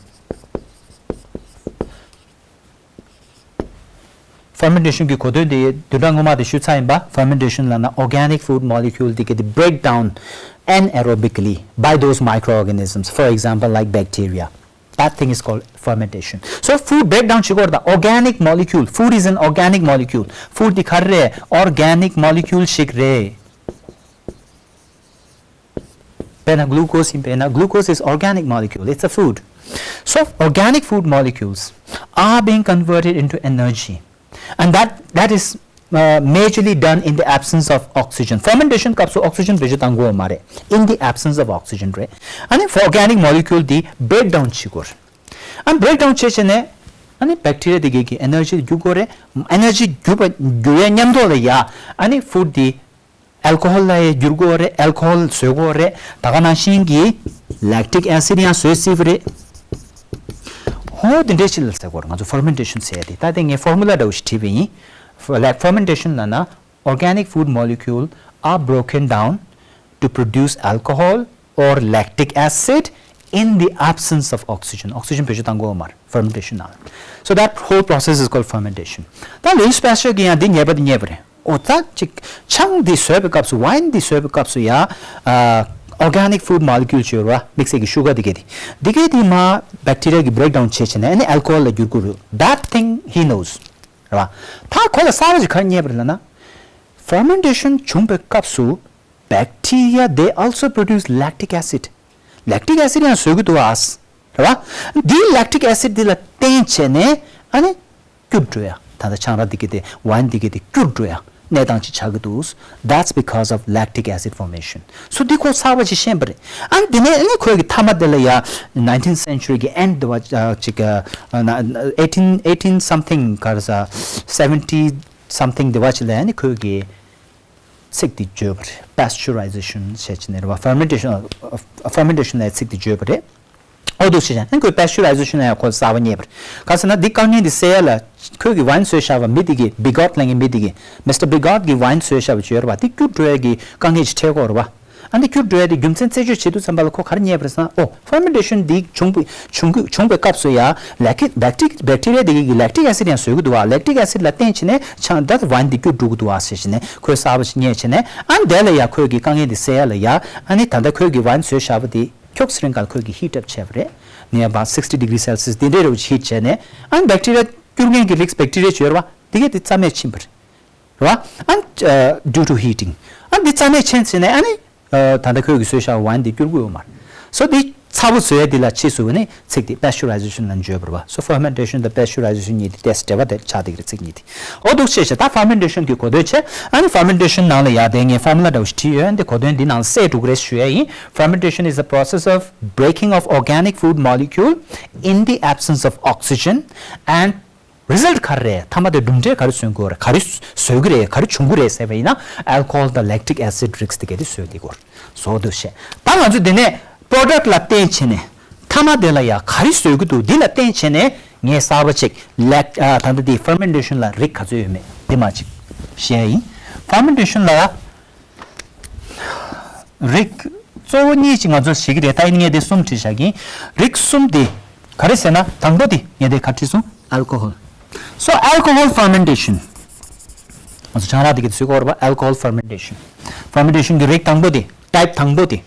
ཕར་མེན་ཊེ་ཤན་གྱི་གོ་དོན་དེ་བདུན་ཕྲག་སྔོན་མ་དེ་ཞུས་ཚར་ཡིན་པ། Fermentation ལབ་ན་organic food molecule དེ་གས་དེ་break down anaerobically by those microorganisms, for example, like bacteria. That thing is called fermentation. So food breakdown བྱེད་དགོས་རེད་ད། Organic molecule. Food is an organic molecule. Food དེ་ག་རེ་རེད། Organic molecule ཞིག་རེད། དཔེར་ན་glucose ཡིན་པས་ན། Glucose is organic molecule. It's a food. So organic food molecules are being converted into energy, and that that is uh, majorly done in the absence of oxygen. Fermentation སྐབས་སུ་ཨོག་སི་ཇན་བེད་སྤྱོད་བཏང་དགོས་མ་རེད། In the absence of oxygen རེད། ཨ་ནི་organic molecule དེ་break down བྱེད་དགོས་རེད། ཨ་ནི་break down བྱས་བྱས་ནས་ཨ་ནི་བེག་ཊི་རི་ཡ་དེ་གས་ཀྱི་ཨེ་ནར་ཇི་འགྱུར་དགོས་རེད། ཨེ་ནར་ཇི་འགྱུར་བ་འགྱུར་བའི་མཉམ་དུ་ལ་ཡ་ཨ་ནི་ཕུཌ་དེ་ཨལ་ཀོ་ཧོལ་ལ་ཡང་འགྱུར་གྱི་ཡོད་རེད། ཨལ་ཀོ་ཧོལ་བཟོ་གི་ཡོད་རེད། ད་ག་ནང་བཞིན་གྱི་ལེག་ཊིག་ཨེ་སིཌ་ཡང་བཟོ་སྲིད་པ་རེད། ཧོ་དེ་འདྲའི་ཕྱི་ལ་ཟེར་གྱི་ཡོད་རེད། ང་ཚོ་ཕར་མེན་ཊེ་ཤན་ཟེར་ཡ་དེ། ད་དེ་ངས་ཕོར་མུ་ལ་འདྲ་བོ་ཞིག་བྲིས་པ་ཡིན། Like fermentation ལབ་ན། Organic food molecule are broken down to produce alcohol or lactic acid in the absence of oxygen. Oxygen བེད་སྤྱོད་བཏང་གི་ཡོད་མ་རེད། Fermentation ནང་། So that whole process is called fermentation. ད་Louis Pasteur གིས་ཡང་འདི་ཉེས་པ་འདི་རྙེད་པ་རེད། འོ་ད་ཅིག་ཆང་འདི་བཟོས་པའི་སྐབས་སུ། ཝའིན་འདི་བཟོས་པའི་སྐབས་སུ་ཡ་ཨ་organic food molecule ཅིག་ཡོད་རེད་བ། དམིགས་བསལ་གྱི་ཤུ་གར་འདི་གས་དེ། འདི་གས་དེ་མར་བེག་ཊི་རི་ཡ་གིས་break down བྱས་བྱས་ནས་ཨ་ནི་ཨལ་ཀོ་ཧོལ་ལ་འགྱུར་གྱི་རེད། That thing he knows. རེད་བ། ད་ཁོ་ལ་གསར་པ་ཞིག་ག་རེ་རྙེད་པ་རེད་ལབ་ན། Fermentation བྱུང་པའི་སྐབས་སུ་bacteria they also produce lactic acid. Lactic acid ཡང་བཟོ་གི་འདུག་ཨ། རེད་བ། འདིའི་lactic acid འདི་ལ་བརྟེན་བྱས་ནས་ཨ་ནི་སྐྱུར་འགྲོ་ཡ། ད་ལྟ་ཆང་རག་འདི་གི་དེ་wine འདི་གི་དེ་སྐྱུར་འགྲོ་ཡ་གནས་སྟངས་ཅིག་ཆགས་ཀྱི་འདུག That's because of lactic acid formation. So འདི་ཁོ་གསར་པ་ཅིག་ཤེས་པ་རེད། ཨ་ནི་དེ་ནས་ཨ་ནི་ཁོས་གི་མཐའ་མ་དེ་ལ་ཡ་nineteenth century གི་end དེ་བ་ཅིག་eighteen eighteen something ག་རེ་ཟ་seventy something དེ་བ་ཅིག་ལ་ཨ་ནི་ཁོས་གི་ཚིག་དེ་བརྗོད་པ་རེད། Pasteurization ཞེས་བྱས་ནས་རེད་བ། Fermentation fermentation ལ་ཚིག་དེ་བརྗོད་པ་རེད། ཨོ་འདུག་ཞེས་བྱས་ནས་ཁོས་pasteurization ལ་ཡང་ཁོ་གསར་པ་རྙེད་པ་རེད། ག་ཟེར་ན་འདི་དཀའ་ངལ་འདི་སེལ་ཡ་ལ་ཁོས་ཀྱི་wine བཟོས་བཞག་པ་མི་དེ་གི་Bigod ལབ་མཁན་མི་དེ་གི་Mister Bigod གི་wine བཟོས་བཞག་པ་བརྗོད་རེད་བ། དེ་སྐྱུར་འགྲོ་ཡ་གི་དཀའ་ངལ་ཅིག་འཕྲད་ཀྱི་ཡོད་རེད་བ། ཨ་འདི་སྐྱུར་འགྲོ་ཡ་དེ་རྒྱུ་མཚན་རྩད་གཅོད་བྱེད་དུས་ཙམ་པ་ལ་ཁོ་ག་རེ་རྙེད་པ་རེད་ཟེར་ན། ཨོ་fermentation འདི་བྱུང་བའི་བྱུང་གི་བྱུང་བའི་སྐབས་སུ་ཡ་lactic bacteria bacteria དེ་གི་lactic acid ཡང་བཟོ་གི་འདུག་བ། lactic acid ལ་བརྟེན་བྱས་ནས་ཆང་ད་wine འདི་སྐྱུར་འགྲོ་གི་འདུག་བ་ཟེར་བྱས་ནས་ཁོས་གསར་པ་ཞིག་རྙེད་བྱས་ནས་ཨ་འདི་ལ་ཡ་ཁོས་ཀྱི་དཀའ་ངལ་འདི་སེལ་ཡ་ལ་ཡ་ཨ་ནི་ད་ལྟ་ཁོས་ཀྱི་wine བཟོས་བཞག་པ་དེ། ཁྱོག་ཚེ་རིང་ག་ལ་ཁོས་ཀྱིས་heat up བྱས་པ་རེད། nearby sixty degree Celsius དེ་འདྲའི་རུ་heat བྱས་ནས་ཨ་bacteria སྐྱུར་མཁན་གྱི་རིགས་bacteria བྱོས་ར་བ་དེ་གས་དེ་རྩ་མེད་ཕྱིན་པ་རེད། རེད་བ། ཨ་due to heating ཨ་འདི་རྩ་མེད་ཕྱིན་ཚེ་ནས་ཨ་ནི་ད་ལྟ་ཁོས་ཀྱིས་བཟོས་བཞག་པ་wine དེ་སྐྱུར་གི་ཡོད་མ་རེད། so དེ་ཚ་པོ་བཟོ་ཡས་དེ་ལ་ཕྱིས་སུ་ནི་ཚིག་དེ་pasteurization ལ་བརྗོད་པ་རེད་བ། so fermentation དང་pasteurization གཉིས་དེ་ཏོག་ཙམ་འབྲེལ་བ་དེ་ཆགས་བསྡད་ཀྱི་རེད་ཚིག་གཉིས་དེ། འོ་འདུག་བྱས་བྱས་ད་fermentation གི་གོ་དོན་བྱས། ཨ་ནི་fermentation ནང་ལ་ཡ་དེ་ངས་formula འདྲ་བོ་ཞིག་བྲིས་ཡོད། འདི་གོ་དོན་འདི་ནང་ལ་གསལ་འགྲོ་གི་རེད་ཞུ་ཡ་ཡིན། Fermentation is the process of breaking of organic food molecule in the absence of oxygen and result ག་རེ་རེད། མཐའ་མ་དེ་གྲུབ་འབྲས་ག་རེ་སོན་གྱི་རེད། ག་རེ་བཟོ་གི་རེད། ག་རེ་བྱུང་གི་རེད་ཟེར་བ་ཡིན་ན་alcohol དང་lactic acid རིགས་དེ་ག་དེ་བཟོས་དེ་གོ་རེད། བཟོ་འདུག་བྱས། ད་ང་ཚོས་དེ་ནས་product ལ་བརྟེན་བྱས་ནས་མཐའ་མ་དེ་ལ་ཡ་ག་རེ་བཟོས་ཀྱི་འདུག་འདི་ལ་བརྟེན་བྱས་ནས་ངས་གསར་པ་ཅིག་lac ཨ་ད་ལྟ་འདི་fermentation ལ་རིགས་ག་ཚོད་ཡོད་མེད་འདི་མ་ཅིག་བཤད་ཡིན། fermentation ལ་རིགས་གཙོ་བོ་གཉིས་ཅིག་ང་ཚོས་ཤེས་ཀྱི་རེད། ད་ཡིན་ངས་འདི་གསུམ་བྲིས་བཞག་གིན། རིགས་གསུམ་དེ་ག་རེ་ཟེར་ན་དང་པོ་དེ་ངས་དེ་ག་བྲིས་སོང་alcohol so alcohol fermentation ང་ཚོ་ཆང་རག་དེ་ག་དེ་བཟོས་ཀྱི་ཡོད་རེད་པ། alcohol fermentation fermentation གི་རིགས་དང་པོ་དེ་type དང་པོ་དེ།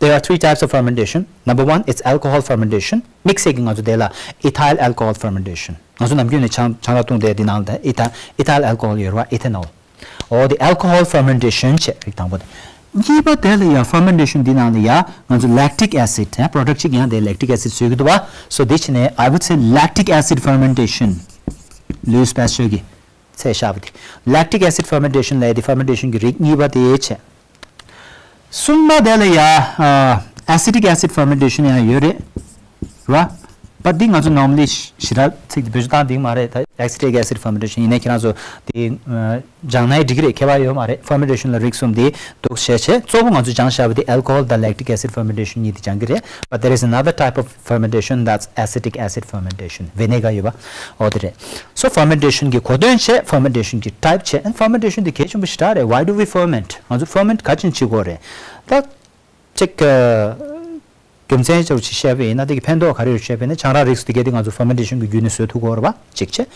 There are three types of fermentation. Number one, it's alcohol fermentation. དམིགས་བསལ་གྱི་ང་ཚོ་དེ་ལ་ethyl alcohol fermentation ང་ཚོ་ནམ་རྒྱུན་ནས་ཆང་ཆང་རག་བཏུང་དེ་དེ་ནང་ལ་ethyl ethyl alcohol ཡོད་རེད་པ། ethanol འོ་དེ་alcohol fermentation བྱས་རིགས་དང་པོ་དེ། གཉིས་པ་དེ་ལ་ཡང་fermentation འདི་ནང་ལ་ཡང་ང་ཚོ་lactic acid ཡང་product གཅིག་ཡང་དེ་lactic acid བཟོས་ཀྱི་འདུག་བ། so དེ་བྱས་ནས་I would say lactic acid fermentation Louis Pasteur གིས་མཛད་བཞག་པ་དེ། lactic acid fermentation ལབ་ཡ་དེ་fermentation གི་རིགས་གཉིས་པ་དེ་བྱས། གསུམ་པ་དེ་ལ་ཡ་ཨ་acetic acid fermentation ཡང་ཡོད་རེད། ར། པ་འདི་ང་ཚོ་normally ཞེ་དྲག་ཚིག་འདི་བེད་སྤྱོད་བཏང་འདི་མ་རེད། ད་acetic acid fermentation ཡིན་ནའི་ཁྱེད་རང་ཚོ་འདི་སྦྱང་ནའི་འགྲིག་གི་རེད། ཁྱད་པར་ཡོད་མ་རེད། fermentation ལ་རིགས་གསུམ་འདི་འདུག་བྱས་བྱས་གཙོ་བོ་ང་ཚོ་སྦྱང་བཞག་པ་འདི་alcohol དང་lactic acid fermentation གཉིས་འདི་སྦྱང་གི་རེད། but there is another type of fermentation that's acetic acid fermentation vinegar ཡོད་པ། འོ་དེ་རེད། so fermentation གི་གོ་དོན་བྱས། fermentation གི་type བྱས། and fermentation འདི་གལ་ཆེན་པོ་ཞེ་དྲག་རེད། why do we ferment? ང་ཚོ་ferment ག་ཅིན་བྱེད་དགོས་རེད། ད་ཅིག་རྒྱུ་མཚན་ཅིག་བཤད་པ་ཡིན་ན་དེ་གི་ཕན་ཐོགས་ག་རེ་ཡོད་བཤད་པ་ཡིན་ན་ཆང་རག་རིགས་དེ་གས་དེ་ང་ཚོ་fermentation གི་བརྒྱུད་ནས་བཟོ་ཐུབ་ཀྱི་ཡོད་རེད་པ། གཅིག་བྱས།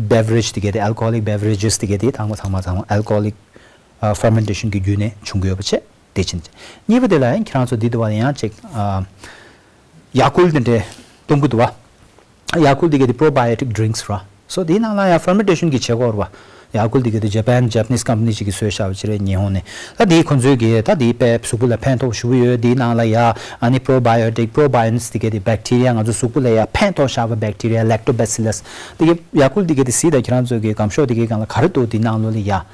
beverage དེ་གས་དེ་alcoholic beverages དེ་གས་དེ་ཚང་མ་ཚང་མ་ཚང་མ་alcoholic fermentation གི་བརྒྱུད་ནས་བྱུང་གི་ཡོད་པ་བྱས། དེ་ཕྱིན་ཆད་གཉིས་པ་དེ་ལ་ཡང་ཁྱེད་རང་ཚོ་འདི་དུ་བ་ཡང་ཅིག་ཡ་ཀུལ་དེ་འདྲས་གཏོང་གི་འདུག་བ། ཡ་ཀུལ་དེ་གས་དེ་probiotic drinks ར། so དེའི་ནང་ལ་ཡང་fermentation གི་བྱེད་སྒོ་ར། ཡ་ཀུལ་དེ་གས་དེ་Japan Japanese company ཅིག་གིས་བཟོས་བཞག་པ་ཅིག་རེད། ཉི་ཧོང་ནས། ད་དེའི་ཁོང་ཚོའི་གི་ད་དེའི་དཔེ་གཟུགས་པོ་ལ་ཕན་ཐོགས་ཞེ་པོ་ཡོད། དེའི་ནང་ལ་ཡ་ཨ་ནི་probiotic probionts དེ་གས་དེ་bacteria ང་ཚོ་གཟུགས་པོ་ལ་ཡ་ཕན་ཐོགས་བཞག་པ་bacteria lactobacillus དེ་གས་ཡ་ཀུལ་དེ་གས་དེ་གཟིགས་དང་ཁྱེད་རང་ཚོའི་གི་སྒམ་ཤོག་དེ་གས་སྒང་ལ་ག་རེ་འདུག་དེའི་ནང་ལོགས་ལ་ཡ།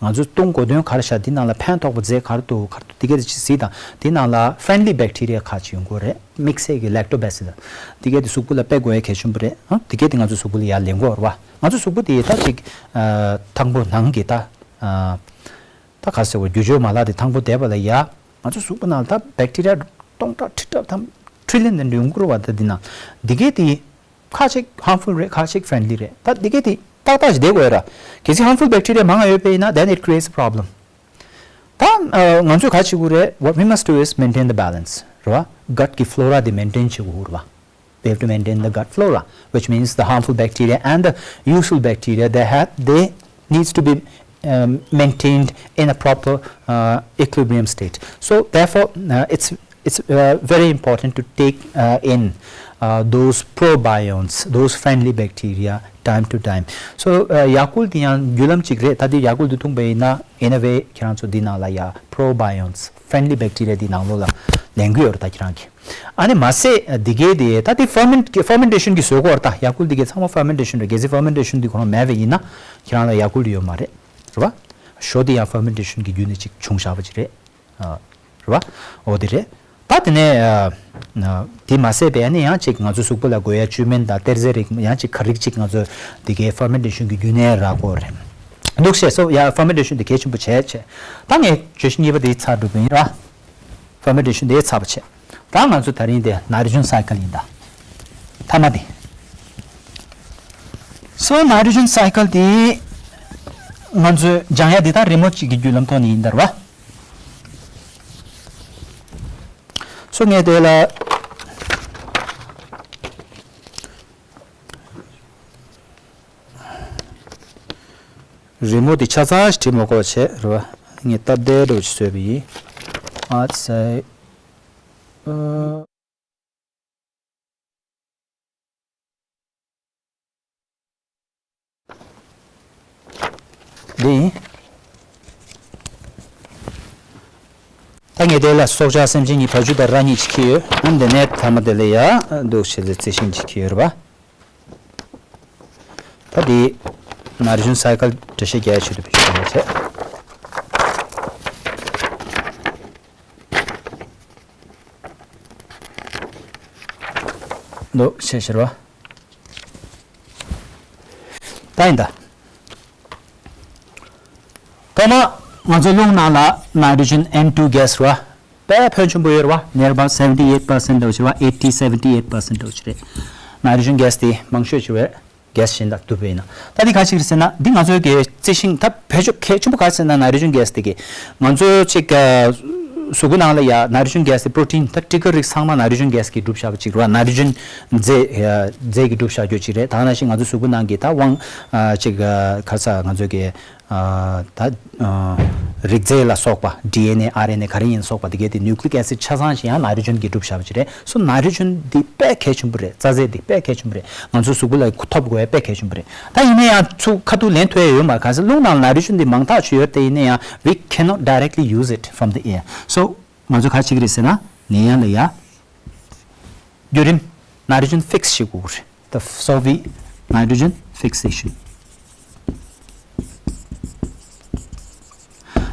ང་ཚོས་བཏུང་དགོས་དོན་ག་རེ་བྱ། འདི་ནང་ལ་ཕན་ཐོགས་པ་རྫས་ག་རེ་འདུག་ག་རེ་འདུག་འདི་གས་ཅིག་གཟིགས་དང་། འདི་ནང་ལ་friendly bacteria ཁག་ཅིག་ཡོང་གི་རེད། དམིགས་བསལ་གྱི་lactobacillus འདི་གས་དེ་གཟུགས་པོ་ལ་དཔེ་དགོས་ཡ་གལ་ཆེན་པོ་རེད། ཨ་འདི་གས་དེ་ང་ཚོ་གཟུགས་པོ་ལ་ཡར་ལེན་དགོས་རེད་བ། ང་ཚོ་གཟུགས་པོ་དེ་ད་ཅིག་ཨ་ཐང་པོ་ནང་གི་ད་ཨ་ད་ག་ཟེར་བ་རྒྱུ་སྤྱོད་མ་ལག་དེ་ཐང་པོ་བསྡད་པ་ལ་ཡ་ང་ཚོ་གཟུགས་པོ་ནང་ལ་ད་bacteria སྟོང་ཕྲག་ཁྲི་ཕྲག་ཐམ་trillion དེ་འདྲ་ཡོང་གི་རེད་བ། ད་འདི་ནང་འདི་གས་དེ། ཁ་ཅིག་harmful རེད། ཁ་ཅིག་friendly རེད། ད་འདི་གས་དེ་ཏག་ཏག་ཞིག་བསྡད་དགོས་ར། གལ་སྲིད་harmful bacteria མང་ང་ཡོད་པ་ཡིན་ན་then it creates a problem. ད་ང་ཚོས་ག་བྱེད་དགོས་རེད། What we must do is maintain the balance རེད་བ། gut གི་flora དེ་maintain བྱེད་དགོས་རེད་བ། We have to maintain the gut flora, which means the harmful bacteria and the useful bacteria they have they needs to be um, maintained in a proper uh, equilibrium state. So therefore uh, it's It's uh, very important to take uh, in uh, those probionts, those friendly bacteria time to time. So uh, ཡ་ཀུལ་དེ་ཡང་བརྒྱུད་ལམ་གཅིག་རེད། ད་དེ་ཡ་ཀུལ་དེ་འཐུང་པ་ཡིན་ན། in a way ཁྱེད་རང་ཚོ་འདི་ནང་ལ་ཡ་probionts, friendly bacteria འདི་ནང་ལོགས་ལ་ལེན་གི་ཡོད་རེད། ད་ཁྱེད་རང་གིས། ཨ་ནི་མ་ཟད་འདི་གའི་དེ་ད་དེ་ferment, fermentation གི་བཟོ་སྐོར། ད་ཡ་ཀུལ་འདི་གའི་ཚང་མ་fermentation རེད། གལ་སྲིད་fermentation འདི་ཁོ་རང་མེད་པ་ཡིན་ན་ཁྱེད་རང་ལ་ཡ་ཀུལ་ཡོད་མ་རེད། རེད་བ། ཞོ་དེ་ཡང་fermentation གི་བརྒྱུད་ནས་ཅིག་བྱུང་བཞག་པ་ཅིག་རེད། ཨ། རེད་བ། འོ་དེ་རེད། ད་དེ་ནས་ཨ། ཨ། དེ་མ་ཟད་པའི་ཨ་ནི་ཡང་ཅིག་ང་ཚོ་གཟུགས་པོ་ལ་དགོས་ཡ་བཅུད་སྨན་དང་གཏེར་རྫས་རིགས་ཡང་ཅིག་ག་རིགས་ཅིག་ང་ཚོ་དེ་གའི་fermentation གི་བརྒྱུད་ནས་རག་གི་རེད། འདུག་བྱས་སོ་ཡ་fermentation དེ་གལ་ཆེན་པོ་བྱས་བྱས། ད་ངས་བརྗོད་གཞི་གཉིས་པ་དེ་ཚར་འགྲོ་གི་ཡིན་ར། fermentation དེ་ཚར་བ་བྱས། ད་ང་ཚོ་དེ་རིང་དེ་nitrogen cycle ཡིན་ད། མཐའ་མ་དེ། So nitrogen cycle དེ་ང་ཚོས་སྦྱང་ཡ་དེ་ད་རི་མོ་གཅིག་གི་བརྒྱུད་ལམ་ཐོག་ནས་ཡིན་ད་ར་བ། So ངས་དེ་ལ་རི་མོ་དེ་ཆ་ཚང་ཞིག་བྲིས་མ་དགོས་པ་བྱས་རེད་བ། ངས་སྟབས་བདེ་འདྲ་བོ་ཞིག་བཟོས་པ་ཡིན། ཨ་ཙི། ཨ། འདི་ཡིན། ད་ངས་དེ་ལ་སྲོག་ཆགས་སེམས་ཅན་གཉིས་བ་ཕྱུགས་དང་ར་གཉིས་ཅིག་ཁྱེར་ཡོད། ཨ་འདི་ནས་མཐའ་མ་དེ་ལ་ཡ་འདུག་བྱས་ཏེ་རྩི་ཤིང་ཅིག་ཁྱེར་ཡོད་རེད་པ། ད་དེ་nitrogen cycle འགྲེལ་བཤད་རྒྱག་ཡ་ཆེད་དུ་བེད་སྤྱོད་བྱས། འདུག་བྱས་ཤེར་བ། ད་ཡིན་ད། ཐོག་མ་ང་ཚོ་རླུང་ནང་ལ་nitrogen N two gas རེད་བ། དཔེ་ཕོན་ཆེན་པོ་ཡོད་རེད་བ། nearby seventy eight percent འདྲ་བོ་ཞིག་རེད་བ། eighty, seventy eight percent འདྲ་བོ་ཞིག་རེད། nitrogen gas དེ་མང་ཤོས་ཅིག་རེད། gas ཞིག་ཡིན་ད། དུ་བས་ན་ད་འདི་ག་ཅིག་རེད་ཟེར་ན། འདི་ང་ཚོའི་གི་རྩི་ཤིང་ད་བེད་སྤྱོད་གལ་ཆེན་པོ་ག་རེ་ཟེར་ན། nitrogen gas དེ་གི་ང་ཚོའི་ཅིག་གཟུགས་པོ་ནང་ལ་ཡ་nitrogen gas དེ་protein ད་སྤྲི་དཀར་རིགས་ཚང་མ་nitrogen gas གི་གྲུབ་བཞག་པ་ཅིག་རེད་བ། nitrogen རྫས་རྫས་ཀྱི་གྲུབ་བཞག་རྒྱུ་ཅིག་རེད། ད་ནང་བཞིན་ང་ཚོའི་གཟུགས་པོ་ནང་གི་ད་དབང་ཅིག་ག་རེ་ཟེར། ང་ཚོའི་གི་ད་རིགས་རྫས་ལ་སོགས་པ་D N A R N A ག་རེ་ཡིན་སོགས་པ་དེ་གའི་དེ་nucleic acid ཆ་ཚང་ཞིག་ཡང་nitrogen གི་གྲུབ་བཞག་པ་ཅིག་རེད། So nitrogen འདི་དཔེ་གལ་ཆེན་པོ་རེད། རྩ་རྫས་འདི་དཔེ་གལ་ཆེན་པོ་རེད། ང་ཚོའི་གཟུགས་པོ་ལ་ཐོབ་དགོས་ཡ་དཔེ་གལ་ཆེན་པོ་རེད། ད་ཡིན་ན་ཡང་ཚུར་ཁ་ཐུག་ལེན་ཐུབ་ཡ་ཡོད་མ་རེད། ག་ཟེར་རླུང་ནང་nitrogen འདི་མང་ཐག་ཆོད་ཡོད་དེ། ཡིན་ན་ཡང་we cannot directly use it from the air. So ང་ཚོ་ག་རེ་བྱེད་ཀྱི་རེད་ཟེར་ན། ནད་ཡམས་ལ་ཡ་བརྒྱུད་རིམ་nitrogen fix བྱེད་དགོས་རེད། The so we nitrogen fixation.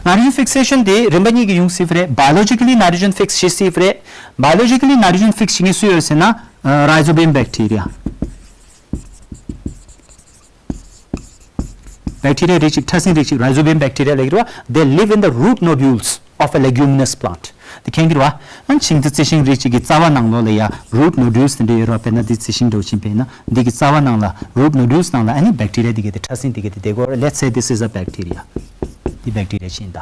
nitrogen fixation དེ་རིམ་པ་གཉིས་ཀྱི་ཡོང་སྲིད་པ་རེད། biologically nitrogen fix བྱེད་སྲིད་པ་རེད། biologically nitrogen fix བྱེད་མཁན་སུ་ཡོད་ཟེར་ན། rhizobium bacteria. bacteria རིགས་གཅིག་ཕྲ་སྲིན་རིགས་གཅིག rhizobium bacteria ལབ་ཀྱི་རེད་བ། They live in the root nodules of a leguminous plant. དེ་མཁྱེན་གྱི་རེད་བ། ཨ་ཤིང་རྩི་རྩི་ཤིང་རིགས་གཅིག་གི་རྩ་བ་ནང་ལོགས་ལ་ཡ་root nodules དེ་འདྲ་ཡོད་རེད་བ། དཔེར་ན་འདི་རྩི་ཤིང་འདྲ་བོ་ཅིག་ཡིན་པས་ན། འདི་གི་རྩ་བ་ནང་ལ་root nodules ནང་ལ་ཨ་ནི་bacteria འདི་གི་དེ་ཕྲ་སྲིན་འདི་གི་དེ་བསྡད་ཀྱི་ཡོད་རེད། Let's say this is a bacteria. འདི་bacteria ཅིག་ཡིན་ད།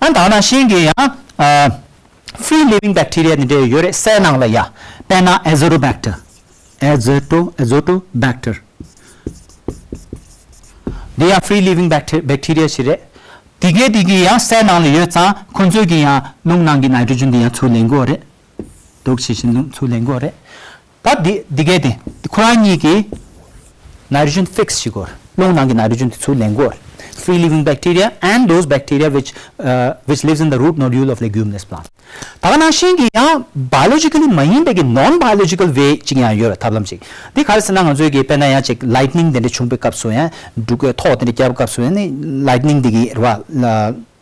ཨ་ད་ནང་བཞིན་གྱི་ཡང་ཨ་free living bacteria འདི་འདྲ་ཡོད་རེད། སའི་ནང་ལ་ཡ། དཔེར་ན་Azotobacter. Azoto- Azotobacter. འདི་ཡང་free living bacter- bacteria ཞིག་རེད། དེ་གའི་དེ་གི་ཡང་སའི་ནང་ལ་ཡོད་ཙང་ཁོ་ཚོས་ཀྱི་ཡང་རླུང་ནང་གི་nitrogen འདི་ཡང་ཚུར་ལེན་གྱི་ཡོད་རེད། འདུག་བྱས་ཤིང་རླུང་ཚུར་ལེན་གྱི་ཡོད་རེད། ད་འདི་འདི་གའི་དེ་ཁོ་རང་གཉིས་ཀྱིས་nitrogen fix བྱེད་ཀྱི་ཡོད་རེད། རླུང་ནང་གི་nitrogen དེ་ཚུར་ལེན་གྱི་ཡོད་རེད། Free living bacteria and those bacteria which uh, which lives in the root nodule of leguminous plants. ད་ག་ནང་བཞིན་གྱི་ཡང་biologically མ་ཡིན་པའི་གི་non biological way ཅིག་ཡང་ཡོད་རེད། ཐབས་ལམ་ཅིག་འདི་ག་རེ་ཟེར་ན། ང་ཚོའི་གི་དཔེར་ན་ཡང་ཅིག་lightning དེ་འདྲ་བྱུང་པའི་སྐབས་སུ་ཡང་འབྲུག་གི་ཐོག་དེ་འདྲ་བརྒྱབ་པའི་སྐབས་སུ་ཡང་ནི་lightning འདི་གི་རེད་བ། ལ་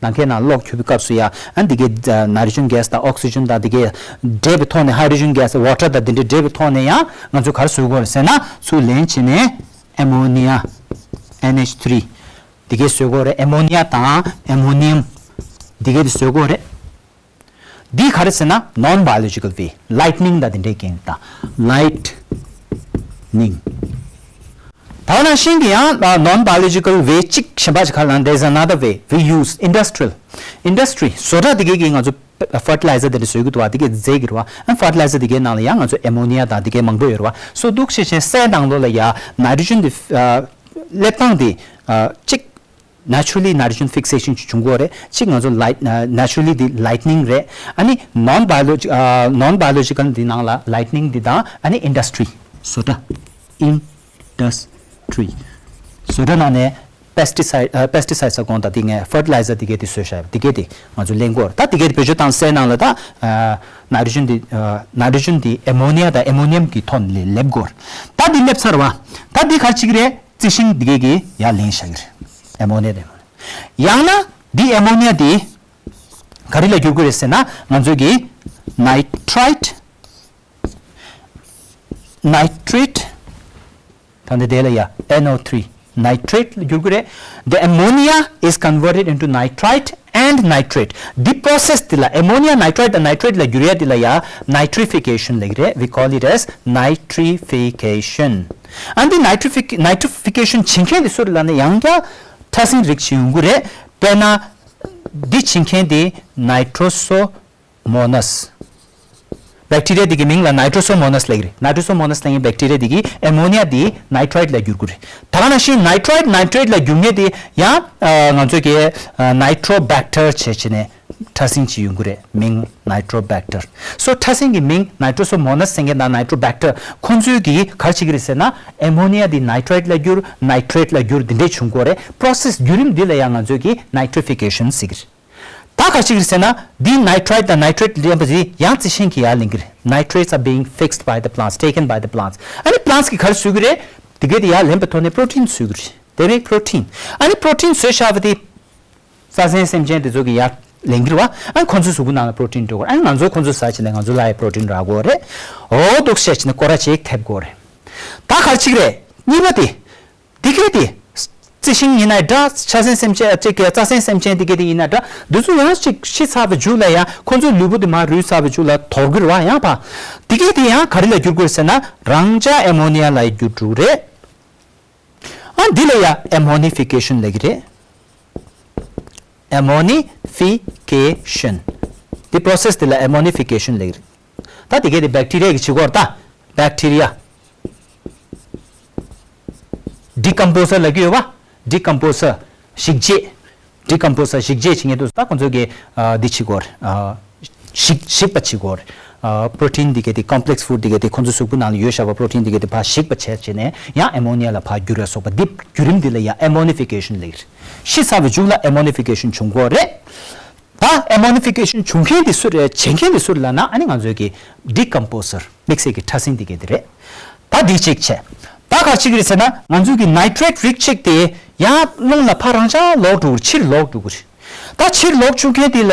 ནམ་མཁའི་ནང་གློག་འཁྱུག་པའི་སྐབས་སུ་ཡང་ཨ་འདི་གའི་nitrogen gas དང་oxygen དང་འདི་གའི་འདྲེས་པའི་ཐོག་ནས་hydrogen gas water དང་འདི་འདྲའི་འདྲེས་པའི་ཐོག་ནས་ཡང་ང་ཚོ་ག་རེ་བཟོ་གི་ཡོད་རེད་ཟེར་ན། ཚུར་ལེན་བྱས་ནས་ammonia N H three འདི་གའི་བཟོ་གི་ཡོད་རེད། ammonia དང་ammonium འདི་གའི་དེ་བཟོ་གི་ཡོད་རེད། འདི་ག་རེ་ཟེར་ན་non biological way. Lightning དང་དེ་འདྲའི་རྐྱེན་དང་། Lightning. ད་ག་ནང་བཞིན་གྱི་ཡང་non biological way གཅིག་གཞན་པ་ཅིག་ག་རེ་ལབ་ན། There is another way we use. Industrial. Industry བཟོ་གྲྭ་དེ་གའི་གི་ང་ཚོ་fertilizer དེ་འདྲ་བཟོ་གི་འདུག་བ། དེ་གའི་རྫས་ཀྱི་རེད་བ། ཨ་fertilizer དེ་གའི་ནང་ལ་ཡང་ང་ཚོ་ammonia དང་དེ་གའི་མང་པོ་ཡོད་རེད་བ། So འདུག་བྱས་བྱས་སའི་ནང་ལོགས་ལ་ཡང་nitrogen དེ་ཨ་སླེབས་སྟངས་དེ་ཨ་གཅིག naturally nitrogen fixation བྱུང་གི་ཡོད་རེད། གཅིག་ང་ཚོ་light naturally འདི་lightning རེད། ཨ་ནི་non biological non biological འདི་ནང་ལ་lightning འདི་དང་ཨ་ནི་industry བཟོ་གྲྭ། industry བཟོ་གྲྭ་ནང་ནས་pesticide ཨ་pesticides ཟེར་དགོངས་དག་འདི་ངས་fertilizer འདི་གས་འདི་བཟོས་བཞག་འདི་གས་འདི་ང་ཚོ་ལེན་གྱི་ཡོད་རེད། ད་འདི་གས་འདི་བེད་སྤྱོད་བཏང་སའི་ནང་ལ་ད་nitrogen འདི་nitrogen འདི་ammonia དང་ammonium གི་ཐོག་ནས་སླེབས་ཀྱི་ཡོད་རེད། ད་འདི་སླེབས་ཚར་བ། ད་འདི་ག་རེ་བྱེད་ཀྱི་རེད། རྩི་ཤིང་འདི་གས་ཀྱིས་ཡར་ལེན་བཞག་གི་རེད། ammonia དེ་ཡང་ན་འདི་ammonia འདི་ག་རེ་ལ་འགྱུར་གྱི་རེད་ཟེར་ན་ང་ཚོས་ཀྱི་nitrite nitrate ད་འདི་དེ་ལ་ཡ་N O three nitrate ལ་འགྱུར་གྱི་རེད། The ammonia is converted into nitrite and nitrate. འདི་process འདི་ལ་ammonia nitrite དང་nitrate ལ་འགྱུར་ཡ་འདི་ལ་ཡ་nitrification ལབ་ཀྱི་རེད། We call it as nitrification. ཨ་འདི་nitrific- nitrification བྱེད་མཁན་དེ་སུ་རེད་ལབ་ན་ཡང་བསྐྱར་ཕྲ་སྲིན་རིགས་ཅིག་ཡོང་གི་རེད། དཔེར་ན་འདི་བྱེད་མཁན་དེ་nitrosomonas bacteria འདི་གི་མིང་ལ་nitrosomonas ལབ་ཀྱི་རེད། nitrosomonas ལབ་མཁན་bacteria འདི་གི་ammonia འདི་nitrite ལ་བསྒྱུར་གྱི་རེད། ད་ག་ནང་བཞིན་nitrite nitrate ལ་བསྒྱུར་མཁན་དེ་ཡང་ང་ཚོས་ཀྱི་nitrobacter བྱས་བྱས་ནས་ཕྲ་སྲིན་ཅིག་ཡོང་གི་རེད། མིང་nitrobacter. So ཕྲ་སྲིན་གྱི་མིང་nitrosomonas ཟེར་མཁན་དང་nitrobacter ཁོང་ཚོས་ཀྱིས་ག་རེ་བྱེད་ཀྱི་རེད་ཟེར་ན་ammonia འདི་nitrite ལ་བསྒྱུར་nitrate ལ་བསྒྱུར་འདི་འདྲས་བྱུང་གི་ཡོད་རེད། process བརྒྱུད་རིམ་འདི་ལ་ཡང་ང་ཚོས་ཀྱིས་nitrification ཟེར་གྱི་རེད། ད་ག་རེ་བྱེད་ཀྱི་རེད་ཟེར་ན་འདི་nitrite དང་nitrate ལེན་པ་འདི་ཡང་རྩི་ཤིང་གིས་ཡར་ལེན་གྱི་རེད། Nitrates are being fixed by the plants, taken by the plants. ཨ་ནི་plants གིས་ག་རེ་བཟོ་གི་རེད། འདི་གས་དེ་ཡར་ལེན་པའི་ཐོག་ནས་protein བཟོ་གི་རེད། They make protein. ཨ་ནི་protein བཟོས་བཞག་པ་དེ་རྩྭ་ཟན་སེམས་ཅན་དེ་ཚོ་གིས་ཡར་ལེན་གྱི་རེད་བ། ཨ་ནི་ཁོང་ཚོའི་གཟུགས་པོ་ནང་ལ་protein འགྲོ་གི་རེད། ཨ་ནི་ང་ཚོ་ཁོང་ཚོ་ཟ་བྱས་ནས་ང་ཚོ་ལ་ཡང་protein རག་གི་རེད། འོ་འདུག་བཤད་བྱས་ནས་སྐོར་ར་ཅིག་ཐེབས་དགོས་རེད། ད་ག་རེ་བྱེད་ཀྱི་རེད། གཉིས་པ་དེ། འདི་གས་དེ། རྩི་ཤིང་ཡིན་ན་འདྲ། ཕྲ་སྲིན་སེམས་ཅན་ཅིག་གི་རྩྭ་ཟན་སེམས་ཅན་འདི་གས་དེ་ཡིན་ན་འདྲ། འདི་ཚོ་ཡང་ཅིག་ཤི་ཚར་བའི་མཇུག་ལ་ཡང་ཁོ་ཚོའི་ལུས་པོ་དེ་མར་རུལ་ཚར་བའི་མཇུག་ལ་དོར་གྱི་རེད་བ། ཡང་ཕ། འདི་གས་དེ་ཡང་ག་རེ་ལ་འགྱུར་དགོས་ཟེར་ན་རང་འཇགས་ammonia ལ་འགྱུར་འགྲོ་གི་རེད། ཨ་འདི་ལ་ཡང་ammonification ལབ་ཀྱི་རེད། ammonification འདི་process འདི་ལ་ammonification ལབ་ཀྱི་རེད། ད་འདི་གས་དེ་bacteria གི་བྱེད་སྒོ་རེད་ད། bacteria decomposer ལབ་ཀྱི་ཡོད་པ། decomposer ཞིག་བྱེད། decomposer ཞིག་བྱེད་བྱེད་མཁན་དུ་ད་ཁོང་ཚོ་གི་འདི་བྱེད་སྒོ་རེད། ཞིག་ཞིག་པ་བྱེད་སྒོ་རེད། protein འདི་གས་དེ་complex food འདི་གས་དེ་ཁོང་ཚོ་གཟུགས་པོ་ནང་ལ་ཡོད་བཞག་པ་protein འདི་གས་དེ་ཕར་ཞིག་པ་བྱས་བྱས་ནས་ཡང་ammonia ལ་ཕར་བསྒྱུར་བ་སོགས་པ་འདི་བརྒྱུད་རིམ་འདི་ལ་ཡང་ammonification ལབ་ཀྱི་རེད། ཤི་ཚར་བའི་མཇུག་ལ་ammonification བྱུང་གི་རེད། ད་ammonification བྱུང་མཁན་དེ་སུ་རེད། བྱེད་མཁན་དེ་སུ་རེད་ལབ་ན་ཨ་ནི་ང་ཚོའི་གི་decomposer དམིགས་བསལ་གྱི་ཕྲ་སྲིན་དེ་གས་དེ་རེད། ད་འདི་གཅིག་བྱས། ད་ག་རེ་བྱེད་ཀྱི་རེད་ཟེར་ན་ང་ཚོའི་གི་nitrate རིགས་གཅིག་དེ་ཡང་རླུང་ལ་ཕར་རང་འཇགས་ལོག་འགྲོ་གི་རེད། ཕྱིར་ལོག་འགྲོ་གི་རེད། ད་ཕྱིར་ལོག་བཅུག་མཁན་དེ་ལ་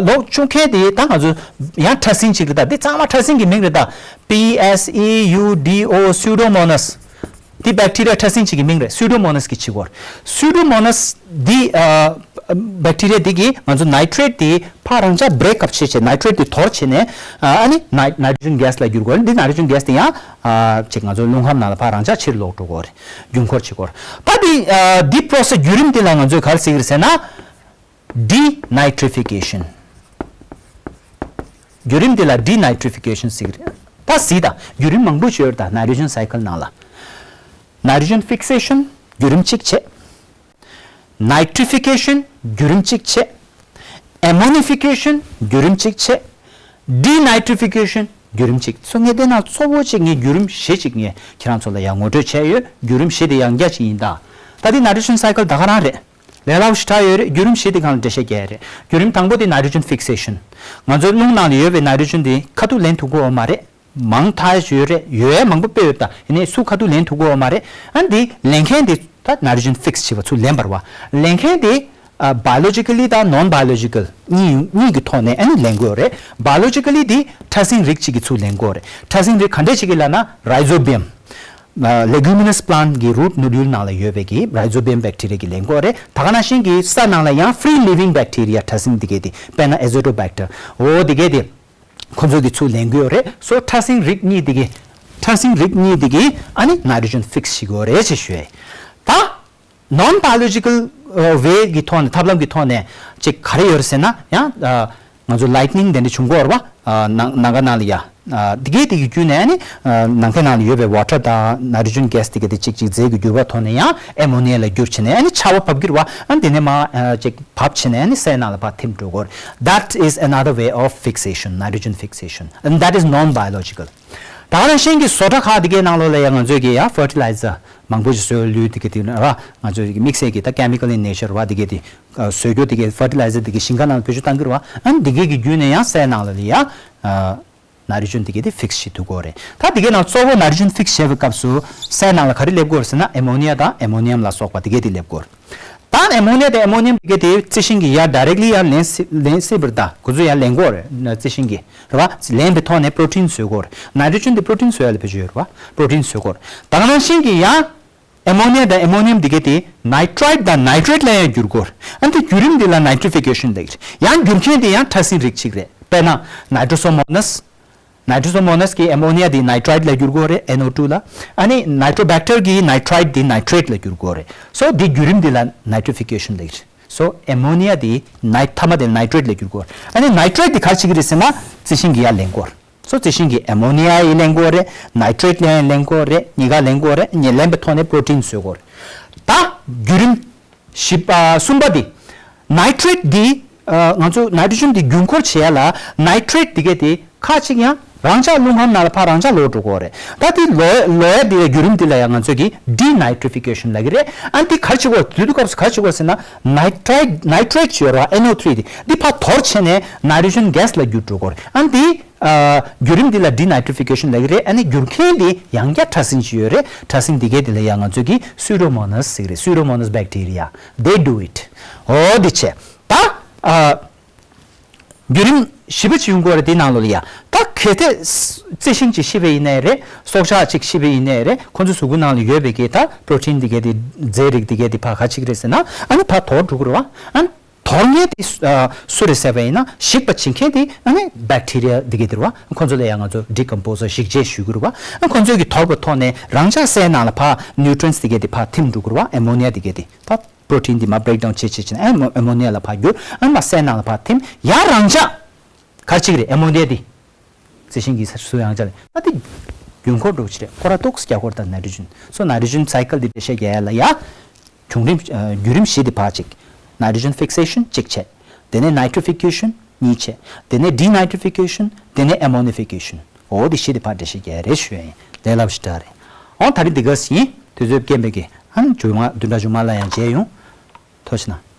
ལོག་བཅུག་མཁན་དེ་ད་ང་ཚོ་ཡང་ཕྲ་སྲིན་གཅིག་རེད། ད་འདི་ཚང་མ་ཕྲ་སྲིན་གྱི་མིང་རེད་ད། P S E U D O Pseudomonas འདི་bacteria ཕྲ་སྲིན་གཅིག་གི་མིང་རེད། Pseudomonas གི་ཕྱི་སྐོར། Pseudomonas འདི་ཨ་bacteria འདི་གིས་ང་ཚོ་nitrate འདི་ཕར་རང་འཇགས་break up བྱེད་བྱེད་nitrate འདི་དོར་བྱེད་ནས་ཨ་ནི་nitrogen gas ལ་བསྒྱུར་དགོས་རེད། འདི་nitrogen gas འདི་ཡང་ཨ་ཅིག་ང་ཚོ་རླུང་ཁམས་ནང་ལ་ཕར་རང་འཇགས་ཕྱིར་ལོག་འགྲོ་དགོས་རེད། རྒྱུན་འཁོར་བྱེད་དགོས་རེད། ད་འདི་ཨ་འདི་process བརྒྱུད་རིམ་འདི་ལ་ང་ཚོས་ག་རེ་ཟེར་གི་རེད་ཟེར་ན། denitrification བརྒྱུད་རིམ་འདི་ལ་denitrification ཟེར་གི་རེད། ད་གཟིགས་དང་བརྒྱུད་རིམ་མང་པོ་ཡོད་རེད་ད། nitrogen cycle ནང་ལ། nitrogen fixation བརྒྱུད་རིམ་གཅིག་བྱས། nitrification བརྒྱུད་རིམ་གཅིག་བྱས། ammonification བརྒྱུད་རིམ་གཅིག་བྱས། denitrification བརྒྱུད་རིམ་གཅིག་སོ་ངས་དེ་ནང་གཙོ་བོ་གཅིག་ངས་བརྒྱུད་རིམ་བཞི་གཅིག་ངས་ཁྱེད་རང་ཚོ་ལ་ཡང་ངོ་སྤྲོད་བྱས་ཡོད། བརྒྱུད་རིམ་བཞི་དེ་ཡང་བསྐྱར་གཅིག་ཡིན་ད། ད་འདི་nitrogen cycle ད་ག་རང་རེད། ལས་སླ་པོ་ཞེ་དྲག་ཡོད་རེད། བརྒྱུད་རིམ་བཞི་དེ་སྒང་ལ་འགྲེལ་བཤད་རྒྱག་ཡ་རེད། བརྒྱུད་རིམ་དང་པོ་དེ་nitrogen fixation ང་ཚོའི་རླུང་ནང་ལ་ཡོད་པའི་nitrogen དེ་ཁ་ཐུག་ལེན་ཐུབ་ཀྱི་ཡོད་མ་རེད། མང་ཐག་ཡོད་རེད། ཡོད་ཡ་མང་པོ་དཔེ་ཡོད་ད། ཡིན་ནའི་སུ་ཁ་ཐུག་ལེན་ཐུབ་ཀྱི་ཡོད་མ་རེད། ཨ་འདི་ལེན་མཁན་དེ་ད་nitrogen fix བྱེད་པ་ཚུར་ལེན་པ་རེད་བ། ལེན་མཁན་དེ་ཨ་biologically དང་non biological གཉིས་གཉིས་ཀྱི་ཐོག་ནས་ཨ་ནི་ལེན་དགོས་རེད། biologically དེ་ཕྲ་སྲིན་རིགས་གཅིག་གིས་ཚུར་ལེན་དགོས་རེད། ཕྲ་སྲིན་རིགས་ག་འདྲས་ཅིག་གིས་ལབ་ན་rhizobium ཨ་leguminous plant གི་root nodule ནང་ལ་ཡོད་པའི་གི་rhizobium bacteria གིས་ལེན་གྱི་ཡོད་རེད། ད་ག་ནང་བཞིན་གྱི་ས་ནང་ལ་ཡང་free living bacteria ཕྲ་སྲིན་འདི་གས་དེ་དཔེར་ན་Azotobacter འོ་འདི་གས་དེ་ཁོ་ཚོ་གིས་ཚུར་ལེན་གྱི་ཡོད་རེད། so ཕྲ་སྲིན་རིགས་གཉིས་འདི་གས་ཕྲ་སྲིན་རིགས་གཉིས་འདི་གས་ཨ་ནི་nitrogen fix བྱེད་ཀྱི་ཡོད་རེད་ཅེས་ཞུ་ཡས། ད་non biological ཨ་way གི་ཐོག་ནས་ཐབས་ལམ་གྱི་ཐོག་ནས་ཅིག་ག་རེ་ཡོད་རེད་ཟེར་ན་ཡང་ཨ་ང་ཚོ་lightning དེ་འདྲ་བྱུང་གི་ཡོད་རེད་བ། ཨ་ནང་ནང་ག་ནང་ལ་ཡ། ཨ་དེ་གའི་དེ་གི་བརྒྱུད་ནས་ཨ་ནི་ཨ་ནམ་མཁའི་ནང་ལ་ཡོད་པའི་ཝ་ཊར་དང་ནའི་ཊྲོ་ཇེན་གྷེ་སི་དེ་གའི་དེ་གཅིག་གཅིག་རྫས་ཀྱི་འགྱུར་བ་ཐོག་ནས་ཡང་ཨེ་མོ་ནི་ཡ་ལ་འགྱུར་བྱས་ནས་ཨ་ནི་ཆར་པ་བབས་ཀྱི་རེད་བ། ཨ་ནི་དེ་ནས་མར་ཨ་ཅིག་བབས་བྱས་ནས་ཨ་ནི་སའི་ནང་ལ་ཕར་ཐིམ་འགྲོ་གི་རེད། That is another way of fixation, nitrogen fixation, and that is non-biological. ད་ག་ནང་བཞིན་གྱི་བཟོ་གྲྭ་ཁག་དེ་གའི་ནང་ལོགས་ལ་ཡང་ང་ཚོས་ཀྱི་ཡང་ཕར་ཊི་ལའི་ཛར་མང་པོ་ཞིག་བཟོས། ལུད་དེ་གའི་དེ་ར་ང་ཚོས་ཀྱི་དམིགས་བསལ་གྱི་ད་ཀེ་མི་ཀལ་ཨིན་ནེ་ཅར་བ་དེ་གའི་དེ་ཨ་བཟོས་རྒྱུ་དེ་གའི་ཕར་ཊི་ལའི་ཛར་དེ་གའི་ཞིང་ཁ་ནང་ལ་བེད་སྤྱོད་བཏང་གི་རེད་བ། ཨ་ནི་དེ་གའི་གི་བརྒྱུད་ནས་ཡང་སའི་ནང་ལ་ཡང་ཨ་ནའི་ཊྲོ་ཇེན་དེ་གའི་དེ་ཕིག་སི་བྱེད་ཐུབ་ཀྱི་ཡོད་རེད། ད་དེ་གའི་ནང་གཙོ་བོ་ནའི་ཊྲོ་ཇེན་ཕིག་སི་བྱེད་པའི་སྐབས་སུ་སའི་ནང་ལ་ག་རེ་སླེབས་ཀྱི་ཡོད་རེད་ཟེར་ན་ཨེ་མོ་ནི་ཡ་དང་ཨེ་མོ་ནི་ཡམ་ལ་སོགས་པ་དེ་གའི་དེ་སླེབས་ཀྱི་ཡོད་རེད། ད་ཨེ་མོ་ནི་ཡ་དང་ཨེ་མོ་ནི་ཡམ་དེ་གའི་དེ་རྩི་ཤིང་གིས་ཡར་ཌའི་རེག་ལི་ཡར་ལེན་སྲིད་ལེན་སྲིད་པ་རེད། ད་ཁོ་ཚོས་ཡར་ལེན་གྱི་ཡོད་རེད། རྩི་ཤིང་གིས་རེད་བ། ལེན་པའི་ཐོག་ནས་པྲོ་ཊིན་བཟོ་གི་ཡོད་རེད། ནའི་ཊྲོ་ཇེན་དེ་པྲོ་ཊིན་བཟོ་ཡ་ལ་བེད་སྤྱོད་ཡོད་རེད་བ། པྲོ་ཊིན་བཟོ་གི་ཡོད་རེད། ད་ག་ནང་བཞིན་གྱི་ཡང་ཨེ་མོ་ནི་ཡ་དང་ཨེ་མོ་ནི་ཡམ་དེ་གའི་དེ་ནའི་ཊྲེ་ཊི་དང་ནའི་ཊྲེ་ཊི་ལ་ཡང་འགྱུར་གྱི་ཡོད་རེད། ཨ་ནི་དེ་བརྒྱུད་རིམ་འདི་ལ་ནའི་ཊྲི་ཕི་ཀེ་ཤན་ལབ་ཀྱི་རེད། ཡང་འགྱུར་མཁན་དེ་ཡང་ཕྲ་སྲིན་རིགས་གཅིག་རེད། དཔེར་ན་ནའི་ཊྲོ་སོ་མོ་ནས། ནའི་ཊྲོ་སོ་མོ་ནས་ཀྱི་ཨེ་མོ་ནི་ཡ་དེ་ནའི་ཊྲེ་ཊི་ལ་འགྱུར་གྱི་ཡོད་རེད། ཨེན་ཨོ་ཊུ་ལ། ཨ་ནི་ནའི་ཊྲོ་བེག་ཊར་གྱི་ནའི་ཊྲེ་ཊི་དེ་ནའི་ཊྲེ་ཊི་ལ་འགྱུར་གྱི་ཡོད་རེད། སོ་དེ་བརྒྱུད་རིམ་དེ་ལ་ནའི་ཊྲི་ཕི་ཀེ་ཤན་ལབ་ཀྱི་རེད། སོ་ཨེ་མོ་ནི་ཡ་དེ་ནའི་མཐའ་མ་དེ་ནའི་ཊྲེ་ཊི་ལ་འགྱུར་གྱི་ཡོད་རེད། ཨ་ནི་ནའི་ཊྲེ་ཊི་དེ་ག་རེ་བྱེད་ཀྱི་རེད་ཟེར་ན་རྩི་ཤིང་གིས་ཡར་ལེན་གྱི་ཡོད་རེད། སོ་རྩི་ཤིང་གིས་ཨེ་མོ་ནི་ཡ་ཡང་ལེན་གྱི་ཡོད་རེད། ནའི་ཊྲེ་ཊི་ལ་ཡང་ལེན་གྱི་ཡོད་རེད། གཉིས་ཀ་ལེན་གྱི་ཡོད་རེད། གཉིས་ལེན་པའི་ཐོག་ནས་པྲོ་ཊིན་བཟོ་གི་ཡོད་རེད། ད་བརྒྱུད་རིམ་བཞི་པ་གསུམ་པ་འདི། ནའི་ཊྲེ་ཊི་འདི་ཨ་ང་ཚོ་ནའི་ཊྲོ་ཇེན་འདི་རྒྱུན་འཁོར་བྱེད་ཡ་ལ་ནའི་ཊྲེ་ཊི་འདི་གས་དེ་ཁ་ཅིག་ཡང་རང་འཇགས་རླུང་ཁམས་ནང་ལ་ཕར་རང་འཇགས་ལོག་འགྲོ་གི་ཡོད་རེད། ད་དེ་ལོག་ལོག་ཡ་འདི་ལ་བརྒྱུད་རིམ་འདི་ལ་ཡང་ང་ཚོས་ཀྱི་ཌི་ནའི་ཊྲི་ཕི་ཀེ་ཤན་ལབ་ཀྱི་རེད། ཨ་འདི་ག་རེ་བྱེད་དགོས། དུས་དུས་སྐབས་སུ་ག་རེ་བྱེད་དགོས་ཟེར་ན་ནའི་ཊྲེ་ཊི་ནའི་ཊྲེ་ཊི་ཡོད་རེད་བ། ཨེན་ཨོ་ཐི་རི་འདི་འདི་ཕར་དོར་བྱས་ནས་ནའི་ཊྲོ་ཇེན་གྷེ་སི་ལ་འགྱུར་འགྲོ་གི་ཡོད་རེད། ཨ་འདི་ཨ་བརྒྱུད་རིམ་འདི་ལ་ཌི་ནའི་ཊྲི་ཕི་ཀེ་ཤན་ལབ་ཀྱི་རེད། ཨ་ནི་བརྒྱུད་མཁན་འདི་ཡང་བསྐྱར་ཕྲ་སྲིན་ཅིག་ཡོད་རེད། ཕྲ་སྲིན་འདི་གས་འདི་ལ་ཡང་ང་ཚོས་ཀྱི་སུ་ཌོ་མོ་ནས་ཟེར་གྱི་རེད། Pseudomonas bacteria, they do it. འོ་འདི་བྱས། ད་ཨ་བརྒྱུད་རིམ་བཞི་པ་ཅིག་ཡོང་གི་ཡོད་རེད། འདི་ནང་ལོགས་ལ་ཡ། ད་གལ་ཏེ་རྩི་ཤིང་ཅིག་ཤི་བ་ཡིན་ནའི་རེད། སྲོག་ཆགས་ཅིག་ཤི་བ་ཡིན་ནའི་རེད། ཁོ་ཚོའི་གཟུགས་པོ་ནང་ལ་ཡོད་པའི་གི་ད་པྲོ་ཊིན་འདི་གས་འདི་རྫས་རིགས་འདི་གས་འདི་ཕར་ག་རེ་བྱེད་ཀྱི་རེད་ཟེར་ན་ཨ་ནི་ཕར་དོར་འགྲོ་གི་རེད་བ། ཨ་ནི་དོར་མཁན་དེ་སུ་ཨ་སུ་རེད་ཟེར་བ་ཡིན་ན་ཞིག་པ་བྱེད་མཁན་དེ་ཨ་ནི་བེག་ཊི་རི་ཡ་འདི་གས་དེ་རེད་བ། ཁོ་ཚོ་ལ་ཡང་ང་ཚོ་ཌི་ཀམ་པོ་ཟར་ཞིག་བྱེད་ཞུ་གི་རེད་བ། ཨ་ཁོ་ཚོས་ཀྱི་དོར་བའི་ཐོག་ནས་རང་འཇགས་སའི་ནང་ལ་ཕར་ནིའུ་ཊི་རི་ཡེན་སི་འདི་གས་དེ་ཕར་ཐིམ་འགྲོ་གི་རེད་བ། ཨེ་མོ་ནི་ཡ་འདི་གས་དེ་ད་པྲོ་ཊིན་འདི་མར་བྷི་རེག་ཌའུན་བྱེད་བྱེད་བྱེད་ནས་ཨེ་མོ་ཨེ་མོ་ནི་ཡ་ལ་ཕར་འགྱུར། ཨ་ནི་མར་སའི་ནང་ལ་ཕར་ཐིམ། ཡང་རང་འཇགས་ག་རེ་བྱེད་ཀྱི་རེད། ཨེ་མོ་ནི་ཡ་འདི་རྩི་ཤིང་གི་སར་ཚུར་ཡང་བསྐྱར་ལ་ད་དེ་རྒྱུན་འཁོར་འགྲོ་གི་རེད། ཁོ་ར་ཏོག་ཙམ་རྒྱག་གི་རེད། ད་ནའི་ཊྲོ་ཇེན། སོ་ནའི་ཊྲོ་ཇེན་སའི་ཀལ་འདི་འགྲེལ་བཤད་རྒྱག་ཡ་ལ་ཡ། བྱུང་རིམ་ཨ་བརྒྱུད་རིམ་བཞི་དེ་ཕར་གཅིག་ནའི་ཊྲོ་ཇེན་ཕིག་སེ་ཤན་གཅིག་བྱས། དེ་ནས་ནའི་ཊྲི་ཕི་ཀེ་ཤན་གཉིས་བྱས། དེ་ནས་ཌི་ནའི་ཊྲི་ཕི་ཀེ་ཤན། དེ་ནས་ཨེ་མོ་ནི་ཕི་ཀེ་ཤན། འོ་དེ་བཞི་དེ་ཕར་འགྲེལ་བཤད་རྒྱག་ཡ་རེད་ཞུ་ཡ་ཡིན། ལས་སླ་པོ་ཞེ་དྲག་རེད། འོ་ད་རིང་འདི་ག་ཙམ་ཡིན། དུས་ཚོད་རྐྱེན་པས་ཀྱི་ཨ་ནི་མཇུག་མ་བདུན་ཕྲག་མཇུག་མ་ལ་ཡང་མཇལ་ཡོང་། ཐུགས་རྗེ་གནང་།